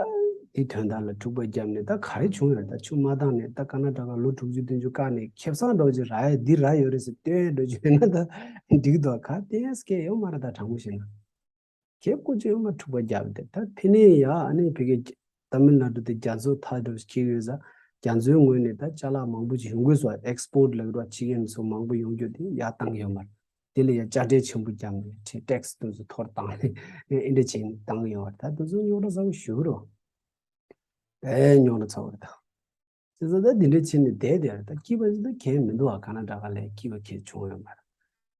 དེ་དོན་དག་ལ་འཁྲུག་པ་བརྒྱབ་ནས་ད་ག་རེ་བྱུང་ཡོད་རེད། ད་ཆུ་མ་བཏང་ནས་ད་ཀར་ན་ཊ་ཀ་ལོ་དྲུག་ཅུ་བདུན་ཅུ་བཀག་ནས་ཁེ་བཟང་འདྲ་བོ་ཅིག་རག་ཡ་འདི་རག་ཡོད་རེད་ཟེར་སྟོན་ཡ་འདྲ་བོ་ཅིག་ཡོད་ན་ད་འགྲིག་འདུག་ག་སྟོན་ཡ་སྐད་ཡོད་མ་རེད། ད་དྲང་པོ་བཤད་ན། ཁྱེད་ཀོ་ཅི་ཡོད་མ་འཁྲུག་པ་རྒྱབ་དེ་ད་ཕི་ནས་ཡ་ཨ་ནི་ཕི་གེ་ཏ་མིལ་ནཱ་ཌུ་དེ་རྒྱ་མཚོ་ཐག་འདྲ་བོ་ཁྱེར་ཡོད་ས། རྒྱ་མཚོའི་ངོས་ནས་ད་ཅ་ལག་མང་པོ་ཅིག་ཡོང་གི་སོ། ཨེག་སི་པོར་ཊི་ལབ་རོགས་ཕྱི་རྒྱལ་ནས་ཚོ་མང་པོ་ཡོང་རྒྱུ་དེ་ཡར་བཏང་གི་ཡོད་མ་རེད། དེ་ལ་ཡ་དཔྱ་ཁྲལ་ཆེན་པོ་བརྒྱབ་ནས་ཁྲལ་ཊེག་སི་དེ་ཚོ་མཐོ་རུ་བཏང་ནས་ཨེ་འདྲ་བྱས་ནས་བཏང་གི་ཡོད་རེད། ད་དེ་ཚོ་རྙོག་དྲ་ཚ་པོ་ཞེ་པོ་རེད། དཔེ་རྙོག་དྲ་ཚ་པོ་རེད་ད། བྱས་ཙང་ད་འདི་འདྲ་བྱས་ནས་བསྡད་དེ་རེད། ད་སྐྱིད་པ་ཞིག་ད་གང་ཡང་མི་འདུག་ཨ། ཀར་ན་ཊ་ཀ་ལ་སྐྱིད་པ་གང་ཡང་བྱུང་ཡོད་མ་རེད།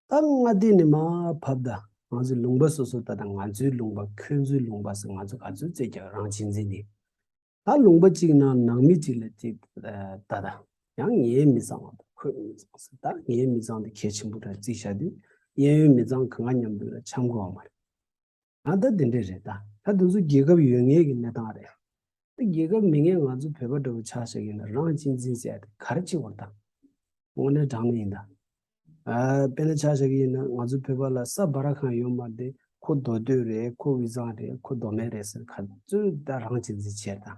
ད་མངའ་སྡེ་ནས་མར་བབས་ད་ང་ཚོའི་ལུང་པ་སོ་སོ་ད་ད་ང་ཚོའི་ལུང་པ་ཁྱོད་ཚོའི་ལུང་པ་ཟེར་ང་ཚོ་ག་ཚོད་བརྩི་ཀྱང་རང་གཅེས་འཛིན་དེ། ད་ལུང་པ་གཅིག་ནང་ནང་མི་གཅིག་ལ་གཅིག་ད་ད་ཡང་ངའི་མི་ཚང་བ་དང་ཁོའི་མི་ཚང་ཟེར། ད་ངའི་མི་ཚང་དེ་གལ་ཆེན་པོ་འདྲ་བརྩིས་བཞག་དུས་གཡས་གཡོན་མི་ཚང་གང་ག་མཉམ་དུ་ལ་འཆམ་དགོས་བ་མ་རེད། ད་ལྟ་འདི་འདྲས་རེད། ད་ད་དེ་ཚོ་རྒྱལ་ཁབ་ཡོད་ངེས་ཀྱི་གནས་སྟངས་རེད། ད་རྒྱལ་ཁབ་མེད་མཁན་ང་ཚོ་བོད་པ་འདྲ་བོ་ཆ་བཞག་གི་ཡིན་ན་རང་གཅེས་འཛིན་ཟེར་ཡ་དེ་ག་རེ་བྱེད་དགོས་རེད་ད། དངོས་གནས་དྲང་གནས་ཡིན་ད། ཨ་དཔེར་ན་ཆ་བཞག་གི་ཡིན་ན་ང་ཚོ་བོད་པ་ལ་ས་བ་ར་ཁང་ཡོད་མ་རེད་དེ། ཁོ་མདོ་སྟོད་རེད། ཁོ་དབུས་གཙང་རེད། ཁོ་མདོ་སྨད་རེད་ཟེར་ག་ཚོད་ད་རང་གཅེས་འཛིན་བྱས་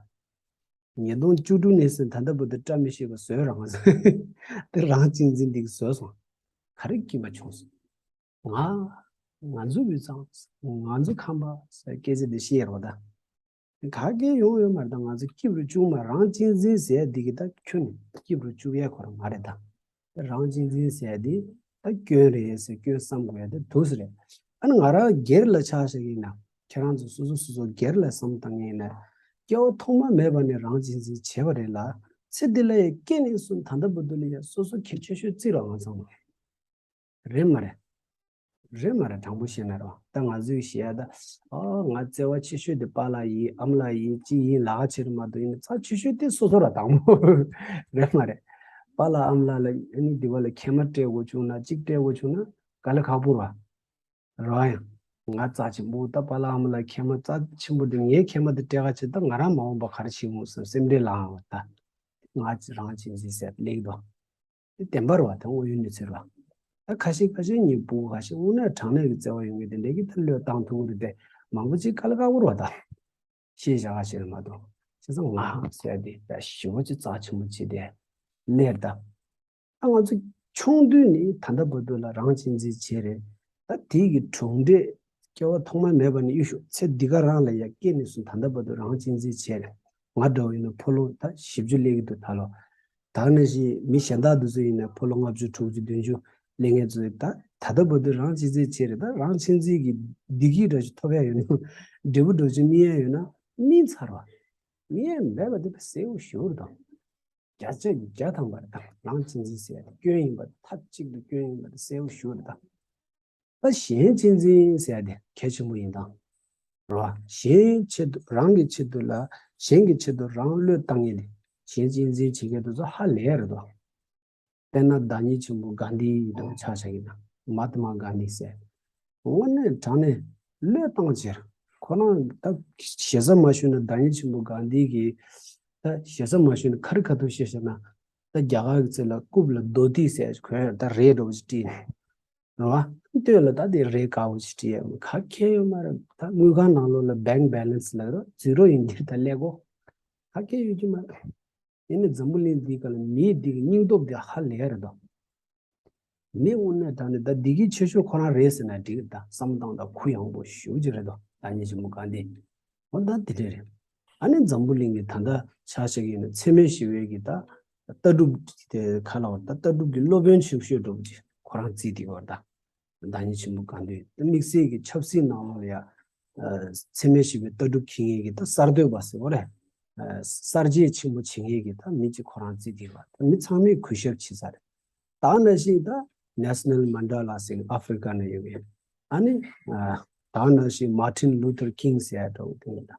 ད། ཉིས་སྟོང་བཅུ་དྲུག་ནས་ཟིན་ད་ལྟ་བར་དུ་བཀྲ་མི་ཤིས་པ་བཟོས་རང་ཟེར་དེ་རང་གཅེས་འཛིན་འདི་བཟོས་སོང་། ག་རེ་སྐྱིད་པ་བྱུང་སོང་། ང་། ང་ཚོ་དབུས་གཙང་། ང་ཚོ་ཁམས་པ་ཟེར་སྐད་ཆ་འདི་བཤད་རོགས་ད། ག་གེ་ཡོང་ཡོད་མ་རེད་ད། ང་ཚོ་སྐྱིད་རུ་བཅུག་མ་རང་གཅེས་འཛིན་ཟེར་འདི་གི་ད་ཁྱོན་ནས་སྐྱིད་རུ་བཅུག་ཡ་ཁོ་རང་མ་རེད་ད། རང་གཅེས་འཛིན་ཟེར་འདི་ད་སྐྱོན་རེད་ཟེར་སྐྱོན་བསམ་དགོས་ཡ་དེ་འདུག་སེ་རེད། ཨ་ནི་ང་རང་སྒེར་ལ་ཆ་བཞག་གི་ཡིན་ན་ཁྱེད་རང་ཚོ་སོ་སོ་སོ་སོ་སྒེར་ལ་བསམ་བཏང་གི་ཡིན་ན། སྐྱེ་བ་ཐོག་མ་མེད་པ་ནས་རང་གཅེས་འཛིན་བྱས་པ་རེད་ལ། ཚེ་འདི་ལ་ཡང་སྐྱེས་ནས་བཟུང་ད་ལྟ་བར་དུ་ལ་ཡང་སོ་སོ་གལ་ཆེ་ཤོས་བརྩིས་རོགས་ང་ཚང་མ། རེད་མ་རེད། རེད་མ་རེད། དྲང་པོ་བཤད་ན་རོ། ད་ང་ཚོས་བཤད་ཡ་ད། ཨ་ང་བརྩེ་བ་ཆེ་ཤོས་དེ་པཱ་ལགས་ཡིན་ཨ་མ་ལགས་ཡིན་ཅི་ཡིན་ལག་ཁ་ཕྱེ་རུ་མ་གཏོགས་ཡིན་ན་རྩ་ཆེ་ཤོས་དེ་སོ་སོ་ར་དང་པོ། རེད་མ་རེད། པཱ་ལགས་ཨ་མ་ལགས་ལ་ཨ་ནི་འདི་བ་ལ་མཁལ་མ་སྤྲད་དགོས་བྱུང་ན་གཅིག་སྤྲད་དགོས་བྱུང་ན་དཀའ་ལས་ཁག་པོ་ར། རོ་ཡང་། ང་རྩ་ཆེན་པོ་ད་པཱ་ལགས་ཨ་མ་ལགས་མཁལ་མ་རྩ་ཆེན་པོ་དེ་ངའི་མཁལ་མ་དེ་སྤྲད་ག་ཆེ་ད་ང་རང་མ་འོངས་པ་ག་རེ་བྱེད་འོང་བསམ་སེམས་ཁྲལ་ལངས་བ་ད། ང་རང་གཅེས་འཛིན་ཟེར་སླེབས་འདུག་དེ་བདེན་པ་རེད་བ། དེ་དངོས་ཡོད་གནས་ཚུལ་རེད་བ། ད་ཁ་ཤས་ཁ་ཤས་ཉིན་ཕྲུ་གུ་ཁ་ཤས་དངོས་གནས་དྲང་གནས་ཀྱི་བརྩེ་བ་ཡོད་མཁན་དེ་འདྲས་ཀྱིས་ད་བློས་བཏང་ཐུབ་ཀྱི་རེད་དེ། མང་པོ་ཅིག་དཀའ་ལས་ཁག་པོ་རེད་བ་ད། ཤེས་བྱ་ཁ་ཤས་རེད་མ་གཏོགས། བྱས་ཙང་ང་ཟེར་དེ་ད་ཞེ་པོ་ཅིག་རྩ་ཆེན་པོ་བྱས་ཏེ་སླེབས་ད། ད་ང་ཚོ་ཆུང་དུས་ནས་ད་ལྟ་བར་དུ་ལ་རང་གཅེས་འཛིན་བྱས་རེད། ད་དེ་གི་གྲུབ་འབྲས་སྐྱེ་བ་ཐོག་མ་མེད་པ་ནས་གཡུག་ཞོག་ཚེ་འདི་ག་རང་ལ་ཡ་སྐྱེས་ནས་བཟུང་ད་ལྟ་བར་དུ་རང་གཅེས་འཛིན་བྱས་རེད། ང་འདྲ་བོ་ཡིན་ན་ཕོ་ལོ་ད་བཞི་བཅུ་སླེབས་ཀྱི་འདུག་ད་ལོ། ད་ནང་བཞིན་མི་གཞན་དག་དེ་ཚོ་ཡིན་ན་ཕོ་ལོ་ལྔ་བཅུ་དྲུག་ཅུ་བདུན་ཅུ་སླེབས་མཁན་ཚོ་ད་ད་ལྟ་བར་དུ་རང་གཅེས་འཛིན་བྱས་རེད། ད་རང་གཅེས་འཛིན་གྱི་བདེ་སྐྱིད་འདྲ་ཞིག་ཐོབ་ཡ་ཡོད་ན་འབྲས་བུ་འདྲ་ཞིག་སྨིན་ཡ་ཡོད་ན་སྨིན་ཚར་བ། སྨིན་ཡ་མེད་པ་དེ་གསལ་པོ་ཞེ་པོ་རེད་ད། བརྒྱ་ཆ་བརྒྱ་ཐམ་པ་རེད་ད། རང་གཅེས་འཛིན་ཟེར་ཡ་དེ་སྐྱོན་ཡིན་པ་དེ་མཐའ་གཅིག་ཏུ་སྐྱོན་ཡིན་པ་དེ་གསལ་པོ་ཞེ་པོ་རེད་ད། ད་གཞན་གཅེས་འཛིན་ཟེར་ཡ་དེ་གལ་ཆེན་པོ་ཡིན་ད། རེད་བ། གཞན་ཆེད་དུ་རང་གི་ཆེད་དུ་ལ་གཞན་གྱི་ཆེད་དུ་རང་བློས་བཏང་ཡས་དེ་གཞན་གཅེས་འཛིན་བྱེད་མཁན་དེ་ཚོ་ཧ་ལས་ཡ་རེད་དོ། དཔེར་ན་བདག་ཉིད་ཆེན་པོ་གྷན་དྷི་དང་ཆ་བཞག་ཡིན་ན་མ་ཧཱ་ཏ་མ་གྷན་དྷི་ཟེར། དངོས་གནས་དྲང་གནས་བློས་བཏང་བྱས་ཁོ་རང་ད་ཞེ་ས་མ་ཞུས་ན་བདག་ཉིད་ཆེན་པོ་གྷན་དྷི་གིས་ད་ཞེ་ས་མ་ཞུས་ན་ཁ་རི་ཁ་ཐུག་བཤད་བཤད་ན་ད་རྒྱ་གར་གྱི་ཚེ་ལ་རྐུབ་ལ་རྡོ་ཏི་ཟེར་གོན་ད་རས་འདྲ་བོ་ཞིག་བྲིས་ནས་རེད་བ། སྟོད་ལ་ད་དེ་རས་དཀར་བོ་ཞིག་བྲིས་ཡ་ག་ཁེ་ཡོད་མ་རེད། ད་དངུལ་ཁང་ནང་ལོགས་ལ་bank balance ལབ་རོགས་ཛི་རོ་ཡིན་འདིར་ད་ཀླད་ཀོར་ག་ཁེ་ཡོད་ཀྱི་མ་རེད། ཡིན་ནའི་འཛམ་བུ་གླིང་འདིའི་སྒང་ལ་མིའི་འདི་གི་སྙིང་སྟོབས་དེ་ཧ་ལས་རེད་དོ། མི་དངོས་གནས་དྲང་གནས་ད་འདི་གི་ཆེ་ཤོས་ཁོ་རང་རེད་ཟེར་ན་འགྲིག་གི་རེད་ད། བསམ་སྟངས་དང་གུ་ཡངས་པོ་ཞེ་པོ་ཅིག་རེད་དོ། བདག་ཉིད་ཆེན་པོ་གྷན་དྷི། འོ་ད་དེ་འདྲས་རེད། ཨ་ནི་འཛམ་བུ་གླིང་གི་ད་ལྟ་ཆ་བཞག་གི་ཡིན་ན་འཚེ་མེད་ཞི་བའི་གི་ད་ལྟ་གྲུབ་དེ་ག་ལ་བར་ད་ལྟ་གྲུབ་ཀྱི་སློབ་དཔོན་ཆེ་ཤོས་འདྲ་བོ་ཅིག་ཁོ་རང་བརྩིས་བསྡད་ཀྱི་ཡོད་རེད་ད། བདག་ཉིད་ཆེན་པོ་གང་འདུལ་དེ་དམིགས་བསལ་གྱི་ཆབ་སྲིད་ནང་ལོགས་ལ་ཡ། འཚེ་མེད་ཞི་བའི་ལྟ་གྲུབ་འཁྱེར་མཁན་གྱི་ད་གསར་གཏོད་པ་ཟེར་བ་རེད། གསར་བརྗེ་ཆེན་པོ་བྱེད་མཁན་གྱི་ད་མི་གཅིག་ཁོ་རང་བརྩི་གི་ཡོད་པ། ད་མི་ཚང་མས་གུས་ཞབས་བྱེད་ས་རེད། ད་ནང་བཞིན་ད་Nelson Mandela ཟེར་ཨ་ཧྥེ་རི་ཀ་ནས་ཡོད་མཁན། ཨ་ནི། ད་ནང་བཞིན་Martin Luther King ཟེར་ཡ་འདྲ་བོ་དེ་ཡིན་ད།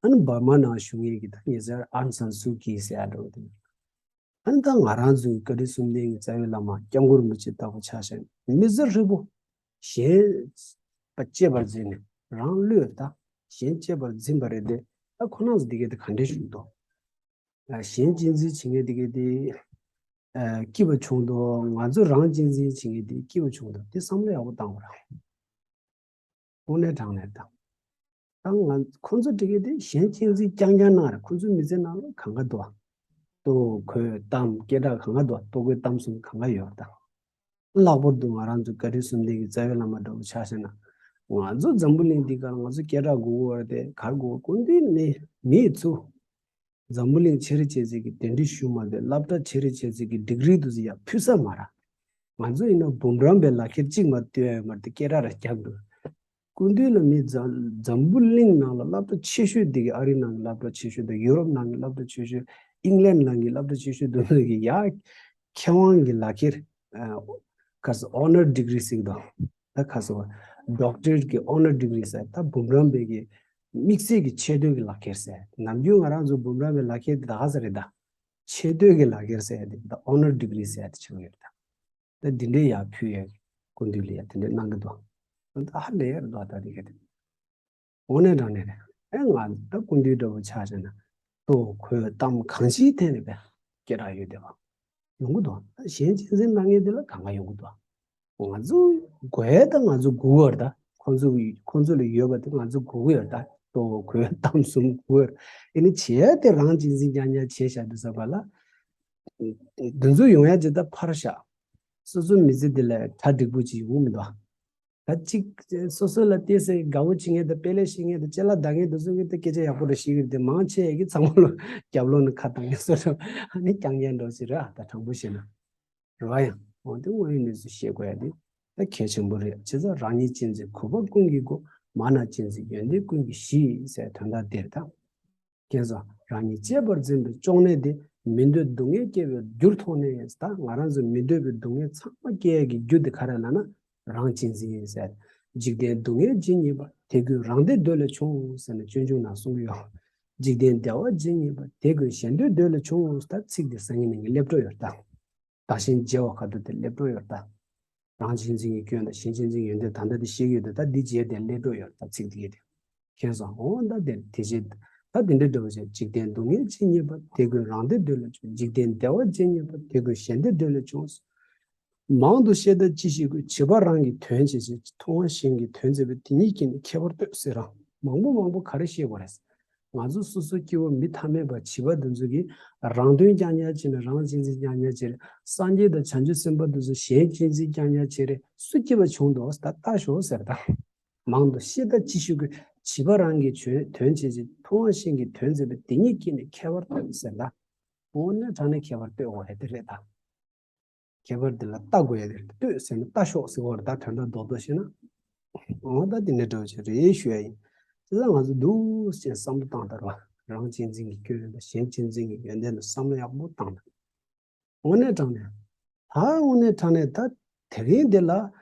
ཨ་ནི་འབར་མ་ནང་བཞུགས་མཁན་གྱི་ད་ཉེ་ཆར་Aung San Suu Kyi ཟེར་ཡ་འདྲ་བོ་དེ་ཡིན། ཨ་ནི་ད་ང་རང་ཚོའི་བཀའ་དྲིན་གསུམ་ལྡན་གྱི་རྩ་བའི་བླ་མ་སྐྱབས་མགོན་རིན་པོ་ཆེ་ལྟ་བུ་ཆ་བཞག་ན་མི་ཚེ་ཧྲིལ་པོ་གཞན་པ་གཅེས་པར་འཛིན་ནས་རང་བློས་བཏང་། གཞན་གཅེས་པར་འཛིན་པ་རེད་དེ། ད་ཁོ་རང་ཚོ་འདི་གས་དེ་ག་འདྲས་བཞུགས་འདུག་གཞན་གཅེས་འཛིན་བྱེད་མཁན་འདི་གས་དེ་སྐྱིད་པ་བྱུང་འདུག་ང་ཚོ་རང་གཅེས་འཛིན་བྱེད་མཁན་དེ་སྐྱིད་པ་བྱུང་འདུག་དེ་བསམ་བློ་ཡག་པོ་བཏང་དགོས་རེད། དངོས་གནས་དྲང་གནས་དང་། ད་ང་ཁོང་ཚོ་འདི་གས་དེ་གཞན་གཅེས་འཛིན་རྐྱང་རྐྱང་གནང་རེད། ཁོང་ཚོའི་མི་ཚེ་ནང་ལ་གང་ག་འདུག་ལྟོ་གོས་གཏམ་སྐད་གྲགས་གང་ག་འདུག་ལྟོ་གོས་གཏམ་གསུམ་གང་ག་ཡོད་རེད་ད། ལྷག་པར་དུ་ང་རང་ཚོ་བཀའ་དྲིན་གསུམ་ལྡན་གྱི་རྩ་བའི་བླ་མ་འདྲ་བོ་ཆ་བཞག་ན། ང་ཚོ་འཛམ་བུ་གླིང་འདི་གར་ང་ཚོ་སྐད་གྲགས་དགོས་ཀྱི་ཡོད་རེད་དེ། ག་རེ་དགོས་ཀྱི་ཡོད། སྐུ་མདུན་ནི་མི་ཚོ་འཛམ་བུ་གླིང་ཆེ་རེ་ཆེ་ཚེ་གི་གདན་འདྲེན་ཞུ་མ་དེ་སློབ་གྲྭ་ཆེ་རེ་ཆེ་ཚེ་གི་ཌིག་རི་དུ་ཟི་ཡ་ཕུལ་ས་མ་ར། ང་ཚོ་ཡིན་ན་འབུམ་རམས་པའི་ལག་ཁྱེར་གཅིག་མ་སྟོན་ཡ་མ་རེད་དེ་སྐད་གྲགས་ར་རྒྱབ་འགྲོ། སྐུ་མདུན་ལ་མི་འཛམ་འཛམ་བུ་གླིང་ནང་ལ་སློབ་གྲྭ་ཆེ་ཤོས་འདི་གི་ཨ་རི་ནང་གི་སློབ་གྲྭ་ཆེ་ཤོས་དང་ཡུ་རོབ་ནང་གི་སློབ་གྲྭ་ཆེ་ཤོས། ཨིང་ལན་ནང་གི་སློབ་གྲྭ་ཆེ་ཤོས་དུ་ནང་གི་ཡ་མཁས་དབང་གི་ལག་ཁྱེར། ཁ་ས་ཨོ་ནར་ཌིག་རི་ཟེར་གི་འདུག་ད་ཁ་ས་ཌོག་ཊར་གི་ཨོ་ནར་ཌིག་རི་ཟེར། ད་འབུམ་རམས་པའི་གི་དམིགས་བསལ་གྱི་ཆེ་བསྟོད་ཀྱི་ལག་ཁྱེར་ཟེར། ནམ་རྒྱུན་ང་རང་ཚོ་འབུམ་རམས་པའི་ལག་ཁྱེར་དེ་ད་ག་ས་རེད་ད། ཆེ་བསྟོད་ཀྱི་ལག་ཁྱེར་ཟེར་དེ་ད་ཨོ་ནར་ཌིག་རི་ཟེར་དེ་ཆགས་ཡོད་ད། ད་འདི་འདྲའི་ཡར་ཕུལ་ཡས་སྐུ་མདུན་ལ་ཡ་དེ་འདྲའི་གནང་གི་འདུག་ད་ཧ་ལས་ཡར་འདུག་ད་འདི་ག་དེ། དངོས་གནས་དྲང་གནས་རེད། ཨེ་ང་ད་སྐུ་མདུན་འདྲ་བོ་ཆ་བཞག་ན་ལྟོ་གོས་གཏམ་གང་ཅིའི་ཐད་ནས་བས་སྐད་གྲགས་ཡོད་བསྡད་པ་ཡོང་གི་འདུག་གཞན་གཅེས་འཛིན་གནང་མཁན་དེ་ལ་གང་ག་ཡོང་གི་འདུག་ང་ཚོ་དགོས་ད་ང་ཚོ་དགོས་པར་ད། ཁོང་ཚོ་ཁོང་ཚོ་ལ་ཡོད་པ་དེ་ང་ཚོ་དགོས་ཀྱི་ཡོད་ད། ལྟོ་གོས་གཏམ་གསུམ་དགོས་ཡོད། ཨེ་ནི་བྱས་ཏེ་རང་གཅེས་འཛིན་རྐྱང་རྐྱང་བྱས་བཞག་དུས་ཙམ་པ་ལ། འདི་ཚོ་ཡོང་ཡ་ཅིག་ད་ཕར་བཞག་སོ་སོའི་མི་ཚེ་འདི་ལ་གྲ་འགྲིག་པོ་ཅིག་ཡོང་མི་འདུག་ད་གཅིག་སོ་སོ་ལ་བལྟས་སའི་དགའ་བོ་བྱེད་མཁན་དང་དཔེ་ལེགས་བཤད་མཁན་དང་ཅ་ལག་འདང་མཁན་དེ་ཚོ་གི་ད་སྐད་ཆ་ཡག་པོ་རེ་བཤད་ཀྱི་རེད་དེ། མང་ཆེ་ཡ་གི་ཚང་མ་ལོ་རྒྱབ་ལོགས་ནས་ཁ་བཏང་མཁན་བཟོ་འདྲ་ཨ་ནི་རྐྱང་རྐྱང་འདྲ་བོ་ཞིག་རེད་ཨ། ད་དྲང་པོ་བཤད་ན། རེད་བ། ཡང་འོན་ཏེ་དངོས་ཡོད་གནས་ཚུལ་བཤད་དགོས་ཡ་དེ་ད་གལ་ཆེན་པོ་རེད། བྱས་ཙང་རང་ཉིད་གཅེས་འཛིན་གུས་པ་ཀུན་གྱི་སྒོ། མ་ན་གཅེས་འཛིན་ཡོན་ཏན་ཀུན་གྱི་གཞི་ཟེར་དོན་དག་འདིར་ད། མཁྱེན་སོང་། རང་ཉིད་གཅེས་པར་འཛིན་པའི་གཅོང་ནད་དེ། མི་འདོད་སྡུག་བསྔལ་སྐྱེ་བའི་རྒྱུར་མཐོང་ནས། ད་ང་རང་ཚོ་མི་འདོད་པའི་སྡུག་བསྔལ་ཚང་མ་སྐྱེ་ཡ་གི་རྒྱུ་དེ་ག་རེ་ལབ་ན་རང་གཅེས་འཛིན་ཡིན་ཟེར། འཇིག་རྟེན་སྡུག་བསྔལ་ཇི་སྙེད་པ། དེ་ཀུན་རང་བདེ་འདོད་ལས་བྱུང་ཟེར་ནས་སྤྱོད་འཇུག་ནང་གསུང་གི་ཡོད། འཇིག་རྟེན་བདེ་བ་ཇི་སྙེད་པ། དེ་ཀུན་གཞན་དོན་འདོད་ལས་བྱུང་ཟེར། ད་ཚིག་དེ་སང་ཉིན་ནས་ངས་སླེབས་འགྲོ་ཡོད་ད། བདག་གཞན་བརྗེ་བ་ག་དུས་དེ་སླེབས་འགྲོ་ཡོད་ད། རང་གཅེས་འཛིན་གྱི་སྐྱོན་དང་གཞན་གཅེས་འཛིན་གྱི་ཡོན་ཏན་ད་ལྟ་དེ་བཤད་ཀྱི་ཡོད་དེ། ད་འདི་རྗེས་དེ་སླེབས་འགྲོ་ཡོད་ད་ཚིག་དེ་གས་དེ། མཁྱེན་སོང་། འོ་ད་དེ་དེ་རྗེས་ད་དེ་འདྲ་འདྲ་བོ་བྱས། འཇིག་རྟེན་སྡུག་བསྔལ་ཇི་སྙེད་པ། དེ་ཀུན་རང་བདེ་འདོད་ལས་བྱུང་། འཇིག་རྟེན་བདེ་བ་ཇི་སྙེད་པ། དེ་ཀུན་གཞན་བདེ་འདོད་ལས་བྱུང་། མང་དུ་བཤད་ལྟ་ཅི་ཞིག་དགོས། བྱིས་པ་རང་གི་དོན་བྱེད་ཕྱིར། མཐོང་བ་གཞན་གྱི་དོན་མཛད་པའི། དེ་ཉིད་ཀྱིས་ནི་ཁྱད་པར་སྟོན་ཟེར་ར། མང་པོ་མང་པོ་ག་རེ་བཤད་དགོས་རེད། ང་ཚོ་སོ་སོ་སྐྱེ་བོ་མི་ཐ་མལ་པ་བྱིས་པ་འདི་ཚོ་གིས་རང་དོན་རྐྱང་རྐྱང་བྱས་ནས་རང་གཅེས་འཛིན་རྐྱང་རྐྱང་བྱས་རེད། སངས་རྒྱས་དང་བྱང་ཆུབ་སེམས་དཔའ་འདི་ཚོ་གཞན་གཅེས་འཛིན་རྐྱང་རྐྱང་བྱས་རེད། སུ་སྐྱིད་པ་བྱུང་འདུག་ད་ལྟ་ཞོག་ཟེར་ད། མང་དུ་བཤད་ལྟ་ཅི་ཞིག་དགོས། བྱིས་པ་རང་གི་དོན་བྱེད་ཕྱིར། མཐོང་བ་གཞན་གྱི་དོན་མཛད་པའི། དེ་ཉིད་ཀྱིས་ནི་ཁྱད་པར་སྟོན་ཟེར་ད། འོ་ན་དྲང་གནས་ཁྱད་པར་སྟོན་དགོས་རེད་དེ་རེད་ད། ཁྱད་པར་འདི་ལ་ལྟ་དགོས་ཡ་དེ་རེད། ལྟོས་ཟེར་ན་ལྟ་ཤོག་ཟེར་བ་རེད། ད་དོན་དག་རྡོག་རྡོག་བཤད་ན། འོ་ད་འདི་འདྲ་འདྲ་བོ་ཅིག་རེད་ཞུ་ཡ་ཡིན། དེ་ལ་ང་ཚོ་འདུག་ཅེས་བསམ་བློ་བཏང་དང་། རང་གཅེས་འཛིན་གྱི་སྐྱོན་དང་གཞན་གཅེས་འཛིན་གྱི་ཡོན་ཏན་ལ་བསམ་བློ་ཡག་པོ་བཏང་དང་། དངོས་གནས་དྲང་གནས། ད་དངོས་གནས་དྲང་གནས་ད་དེ་རིང་འདི་ལ་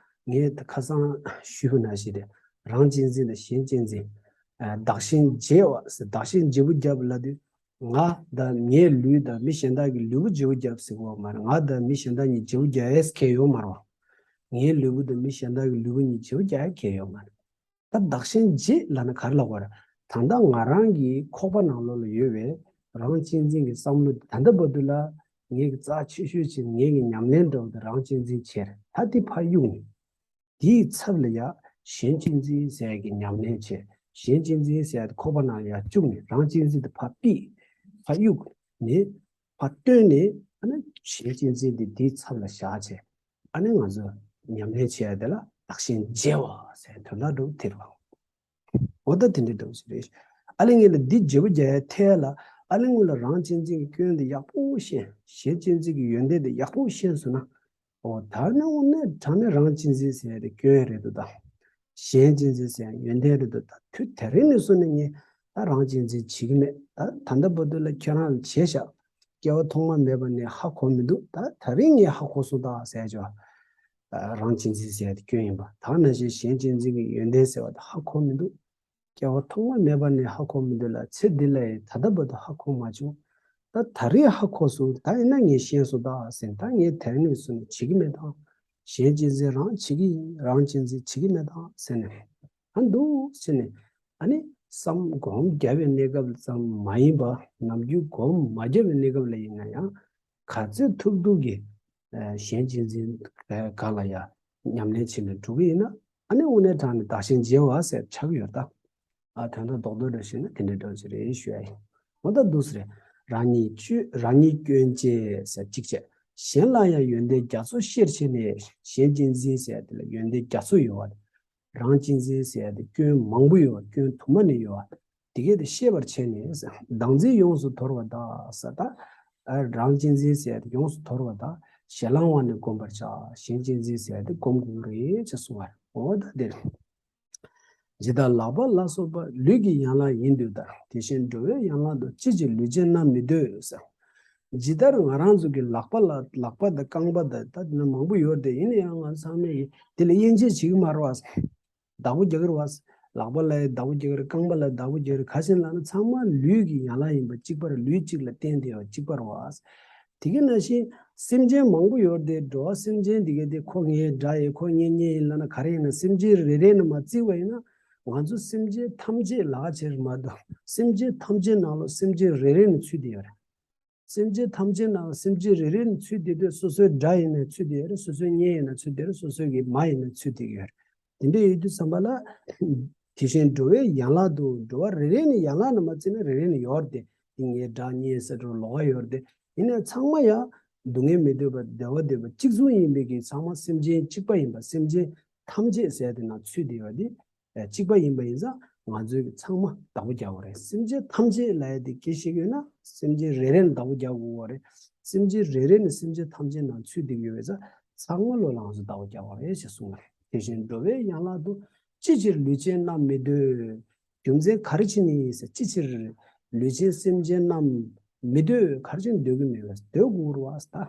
ངས་ད་ཁ་སང་ཞུས་པ་ནང་བཞིན་རེད། རང་གཅེས་འཛིན་དང་གཞན་གཅེས་འཛིན། བདག་གཞན་བརྗེ་བ་ཟེར། བདག་གཞན་བརྗེ་པོ་རྒྱབ་ལབ་དུས། ང་དང་ངའི་ལུས་དང་མི་གཞན་དག་གི་ལུས་པོ་བརྗེ་པོ་རྒྱབ་ཟེར་གོ་བ་མ་རེད། ང་དང་མི་གཞན་དག་གཉིས་བརྗེ་པོ་རྒྱག་ཡས་གལ་ཡོད་མ་རེད། ངའི་ལུས་པོ་དང་མི་གཞན་དག་གི་ལུས་པོ་གཉིས་བརྗེ་པོ་རྒྱག་ཡས་གལ་ཡོད་མ་རེད། ད་བདག་གཞན་བརྗེ་ལབ་ན་ག་རེ་ལབ་དགོས་རེད། ད་ལྟ་ང་རང་གི་ཁོག་པ་ནང་ལོགས་ལ་ཡོད་པའི་རང་གཅེས་འཛིན་གྱི་བསམ་བློ་དེ་ད་ལྟ་བར་དུ་ལ་ངས་ཀྱི་རྩ་ཆེ་ཤོས་ཅིག་ངས་ཀྱི་ཉམས་ལེན་འདྲ་བོ་དེ་རང་གཅེས་འཛིན་བྱས་རེད། ད་དེ་ཕར་གཡུག་ནས། དེའི་ཚབ་ལ་ཡ་གཞན་གཅེས་འཛིན་ཟེར་ཡ་གི་ཉམས་ལེན་བྱས། གཞན་གཅེས་འཛིན་ཟེར་ཡ་དེ་ཁོག་པ་ནང་ཡར་བཅུག་ནས་རང་གཅེས་འཛིན་དེ་ཕར་ཕུད། ཕར་གཡུག་ནས་ཕར་བཏོན་ནས་ཨ་ནི་གཞན་གཅེས་འཛིན་དེ་དེའི་ཚབ་ལ་བཞག་བྱས། ཨ་ནི་ང་ཚོ་ཉམས་ལེན་བྱེད་ཡ་དེ་ལ་བདག་གཞན་བརྗེ་བ་ཟེར་དོན་དག་འགྲོ་དེ་རེད་བ། འོ་ད་དེ་འདྲའི་འགྲོ་ཞིག་རེད། ཨ་ལེ་ངེད་ལ་འདི་བརྗེ་པོ་རྒྱག་ཡ་ཐལ་ལ། ཨ་ལེ་ངེད་ལ་རང་གཅེས་འཛིན་གྱི་སྐྱོན་དེ་ཡག་པོ་ཤེས། གཞན་གཅེས་འཛིན་གྱི་ཡོན་ཏན་དེ་ཡག་པོ་ཤེས་སོང་ན། ཨོ་ད་ནི་དངོས་གནས་དྲང་གནས་རང་གཅེས་འཛིན་ཟེར་ཡ་དེ་སྐྱོན་རེད་འདུག་ད། གཞན་གཅེས་འཛིན་ཟེར་ཡ་ཡོན་ཏན་རེད་འདུག་ད། དུས་དེ་རིང་ནས་བཟུང་ནས་ངས་ད་རང་གཅེས་འཛིན་བྱེད་ཀྱི་མེད། ད་ད་ལྟ་བར་དུ་ལ་ཁྱེད་རང་ལ་བྱས་ཤག་སྐྱེ་བ་ཐོག་མ་མེད་པ་ནས་ཧ་གོ་མི་འདུག་ད་དེ་རིང་ངས་ཧ་གོ་སོང་ད་ཟེར་ཡ་ཅོ། རང་གཅེས་འཛིན་ཟེར་ཡ་དེ་སྐྱོན་ཡིན་པ། ད་ནང་བཞིན་གཞན་གཅེས་འཛིན་གྱི་ཡོན་ཏན་ཟེར་བ་དེ་ཧ་གོ་མི་འདུག་སྐྱེ་བ་ཐོག་མ་མེད་པ་ནས་ཧ་གོ་མི་འདུག་ལ། ཚེ་འདི་ལ་ཡང་ད་ལྟ་བར་དུ་ཧ་གོ་མ་བྱུང་། ད་ད་རེས་ཧ་གོ་སོང་། ད་ཡིན་ན་ངས་ཤེས་སོང་ད་ཟེར། ད་ངས་དེ་རིང་ནས་བཟུང་ནས་བྱེད་ཀྱི་མེད་དང་། གཞན་གཅེས་འཛིན་རང་བྱེད་ཀྱི་ཡིན། རང་གཅེས་འཛིན་བྱེད་ཀྱི་མེད་དང་ཟེར་ནས། ཨ་འདུག་ཟེར་ནས། ཨ་ནི་བསམ་སྒོམ་རྒྱབ་པའི་གནས་སྐབས་ཙམ་མ་ཡིན་པ། ནམ་རྒྱུན་སྒོམ་མ་རྒྱབ་པའི་གནས་སྐབས་ལ་ཡིན་ན་ཡང་། ག་ཚོད་ཐུབ་ཐུབ་ཀྱིས་གཞན་གཅེས་འཛིན་སྒང་ལ་ཡང་ཉམས་ལེན་བྱས་ནས་འགྲོ་གི་ཡིན་ན། ཨ་ནི་དངོས་གནས་དྲང་ནས་བདག་གཞན་བརྗེ་བ་ཟེར་ཆགས་ཀྱི་ཡོད་ད། ཨ་དོན་དག་རྡོག་རྡོག་འདྲ་ཞིག་ན་དེ་འདྲའི་འདྲ་ཞིག་རེད་ཞུ་ཡ་ཡིན། འོ་ད་འདུག་སེ་རེད། རང་ཉིད་སྐྱོན་རང་ཉིད་སྐྱོན་ཅེས་ཟེར་གཅིག་བྱས། གཞན་ལ་ཡང་ཡོན་ཏན་རྒྱ་མཚོ་ཤེར་བྱས་ནས། གཞན་གཅེས་འཛིན་ཟེར་ཡ་དེ་ལ་ཡོན་ཏན་རྒྱ་མཚོ་ཡོད་པ། རང་གཅེས་འཛིན་ཟེར་ཡ་དེ་སྐྱོན་མང་པོ་ཡོད་པ། སྐྱོན་དུ་མ་ནས་ཡོད་པ། དེ་གས་དེ་ཤེས་པར་བྱས་ནས། བདག་འཛིན་ཡོངས་སུ་དོར་བ་དག་ཟེར་ད། རང་གཅེས་འཛིན་ཟེར་ཡ་དེ་ཡོངས་སུ་དོར་བ་དག་ཞེ་སླང་བ་ནི་བསྒོམ་པར་བྱ། གཞན་གཅེས་འཛིན་ཟེར་ཡ་དེ་བསྒོམ་དགོས་རེད་ཅེས་གསུངས་པ་རེད། འོ་ད་དེ་རེད། ཇི་ལྟར་ལག་པ་ལ་སོགས་པ། ལུས་ཀྱི་ཡན་ལག་ཡིན་དུས་ལྟར། དེ་བཞིན་འགྲོ་བའི་ཡན་ལག་ཏུ། ཅི་ཕྱིར་ལུས་ཅན་རྣམས་མི་འདོད་ཟེར། ཇི་ལྟར་ང་རང་ཚོ་གི་ལག་པ་ལ་ལག་པ་དང་རྐང་པ་དང་ད་དེ་ན་མང་པོ་ཡོད་དེ། ཡིན་ན་ཡང་ང་ཚང་མས་དེ་ལ་དབྱེ་འབྱེད་བྱེད་ཀྱི་མ་རེད་བ། བདག་པོ་རྒྱག་གི་རེད་བ། ལག་པ་ལ་བདག་པོ་རྒྱག་གི་རེད། རྐང་པ་ལ་བདག་པོ་རྒྱག་གི་རེད། ག་ཟེར་ལབ་ན་ཚང་མ་ལུས་ཀྱི་ཡན་ལག་ཡིན་པ་གཅིག་པ་རེད། ལུས་གཅིག་ལ་བརྟེན་བསྡད་པ་གཅིག་པ་རེད་བ། དེ་ག་ནང་བཞིན་སེམས་ཅན་མང་པོ་ཡོད་དེ། འགྲོ་བ་སེམས་ཅན་དེ་ག་དེ་ཁོ་ངའི་དགྲ་ཡིན། ཁོ་ངའི་གཉེན་ཡིན་ལབ་ན་ག་རེ་ཡིན་ན། སེམས་ཅན་རེ་རེ་ནས་མར་བརྩིས་པ་ཡིན་ན། ང་ཚོ་སེམས་ཅན་ཐམས་ཅད་ལ་ཕྱིར་མ་གཏོགས། སེམས་ཅན་ཐམས་ཅད་ནང་ལ་སེམས་ཅན་རེ་རེ་ནས་ཚུད་བསྡད་ཡོད་རེད། སེམས་ཅན་ཐམས་ཅད་ནང་སེམས་ཅན་རེ་རེ་ནས་ཚུད་བསྡད་དུས། སོ་སོའི་དགྲ་ཡིན་ན་ཚུད་བསྡད་ཡོད་རེད། སོ་སོའི་གཉེན་ཡིན་ན་ཚུད་བསྡད་རེད། སོ་སོའི་གི་མ་ཡིན་ན་ཚུད་བསྡད་ཡོད་རེད། དེ་འདྲ་ཡོད་དུས་ཙམ་པ་ལ། དེ་བཞིན་འགྲོ་བའི་ཡན་ལག་ཏུ། འགྲོ་བ་རེ་རེ་ནས་ཡན་ལག་ནས་མར་བརྩིས་ན་རེ་རེ་ནས་ཡོད་རེད་དེ། འདི་ངའི་དགྲ་གཉེན་ཟེར་འགྲོ་ལོགས་ཀ་ཡོད་རེད་དེ། ཡིན་ནའི་ཚང་མ་ཡང་སྡུག་བསྔལ་མི་འདོད་པ་བདེ་བ་འདོད་པ་གཅིག་མཚུངས་ཡིན་པའི་གི་ཚང་མ་སེམས་ཅན་གཅིག་པ་ཡིན་པ། སེམས་ཅན་ཐམས་ཅད་ཟེར་དེ་ནང་ཚུད་བསྡད་ཡོད་དེ། གཅིག་པ་ཡིན་པ་ཡིན་ཙང་ང་ཚོས་ཚང་མ་བདག་པོ་རྒྱག་དགོས་རེད། སེམས་ཅན་ཐམས་ཅད་ལབ་ཡ་དེ་སྐད་ཆ་བཤད་ཀྱི་ཡོད་ན་སེམས་ཅན་རེ་རེ་ནས་བདག་པོ་རྒྱག་དགོས་རེད། སེམས་ཅན་རེ་རེ་ནས་སེམས་ཅན་ཐམས་ཅད་ནང་ཚུད་བསྡད་ཀྱི་ཡོད་ཙང་ཚང་མ་ལོ་ལ་ང་ཚོས་བདག་པོ་རྒྱག་དགོས་རེད་ཞེས་གསུངས་པ་རེད། དེ་བཞིན་འགྲོ་བའི་ཡན་ལག་ཏུ། ཅི་ཕྱིར་ལུས་ཅན་རྣམས་མི་འདོད། རྒྱུ་མཚན་ག་རེ་བྱས་ནས་ཡིན་ཟེར། ཅི་ཕྱིར་ལུས་ཅན་སེམས་ཅན་རྣམས་མི་འདོད། ག་རེ་བྱས་ནས་འདོད་ཀྱི་མེད་པས། འདོད་དགོས་རེད་བ་ད།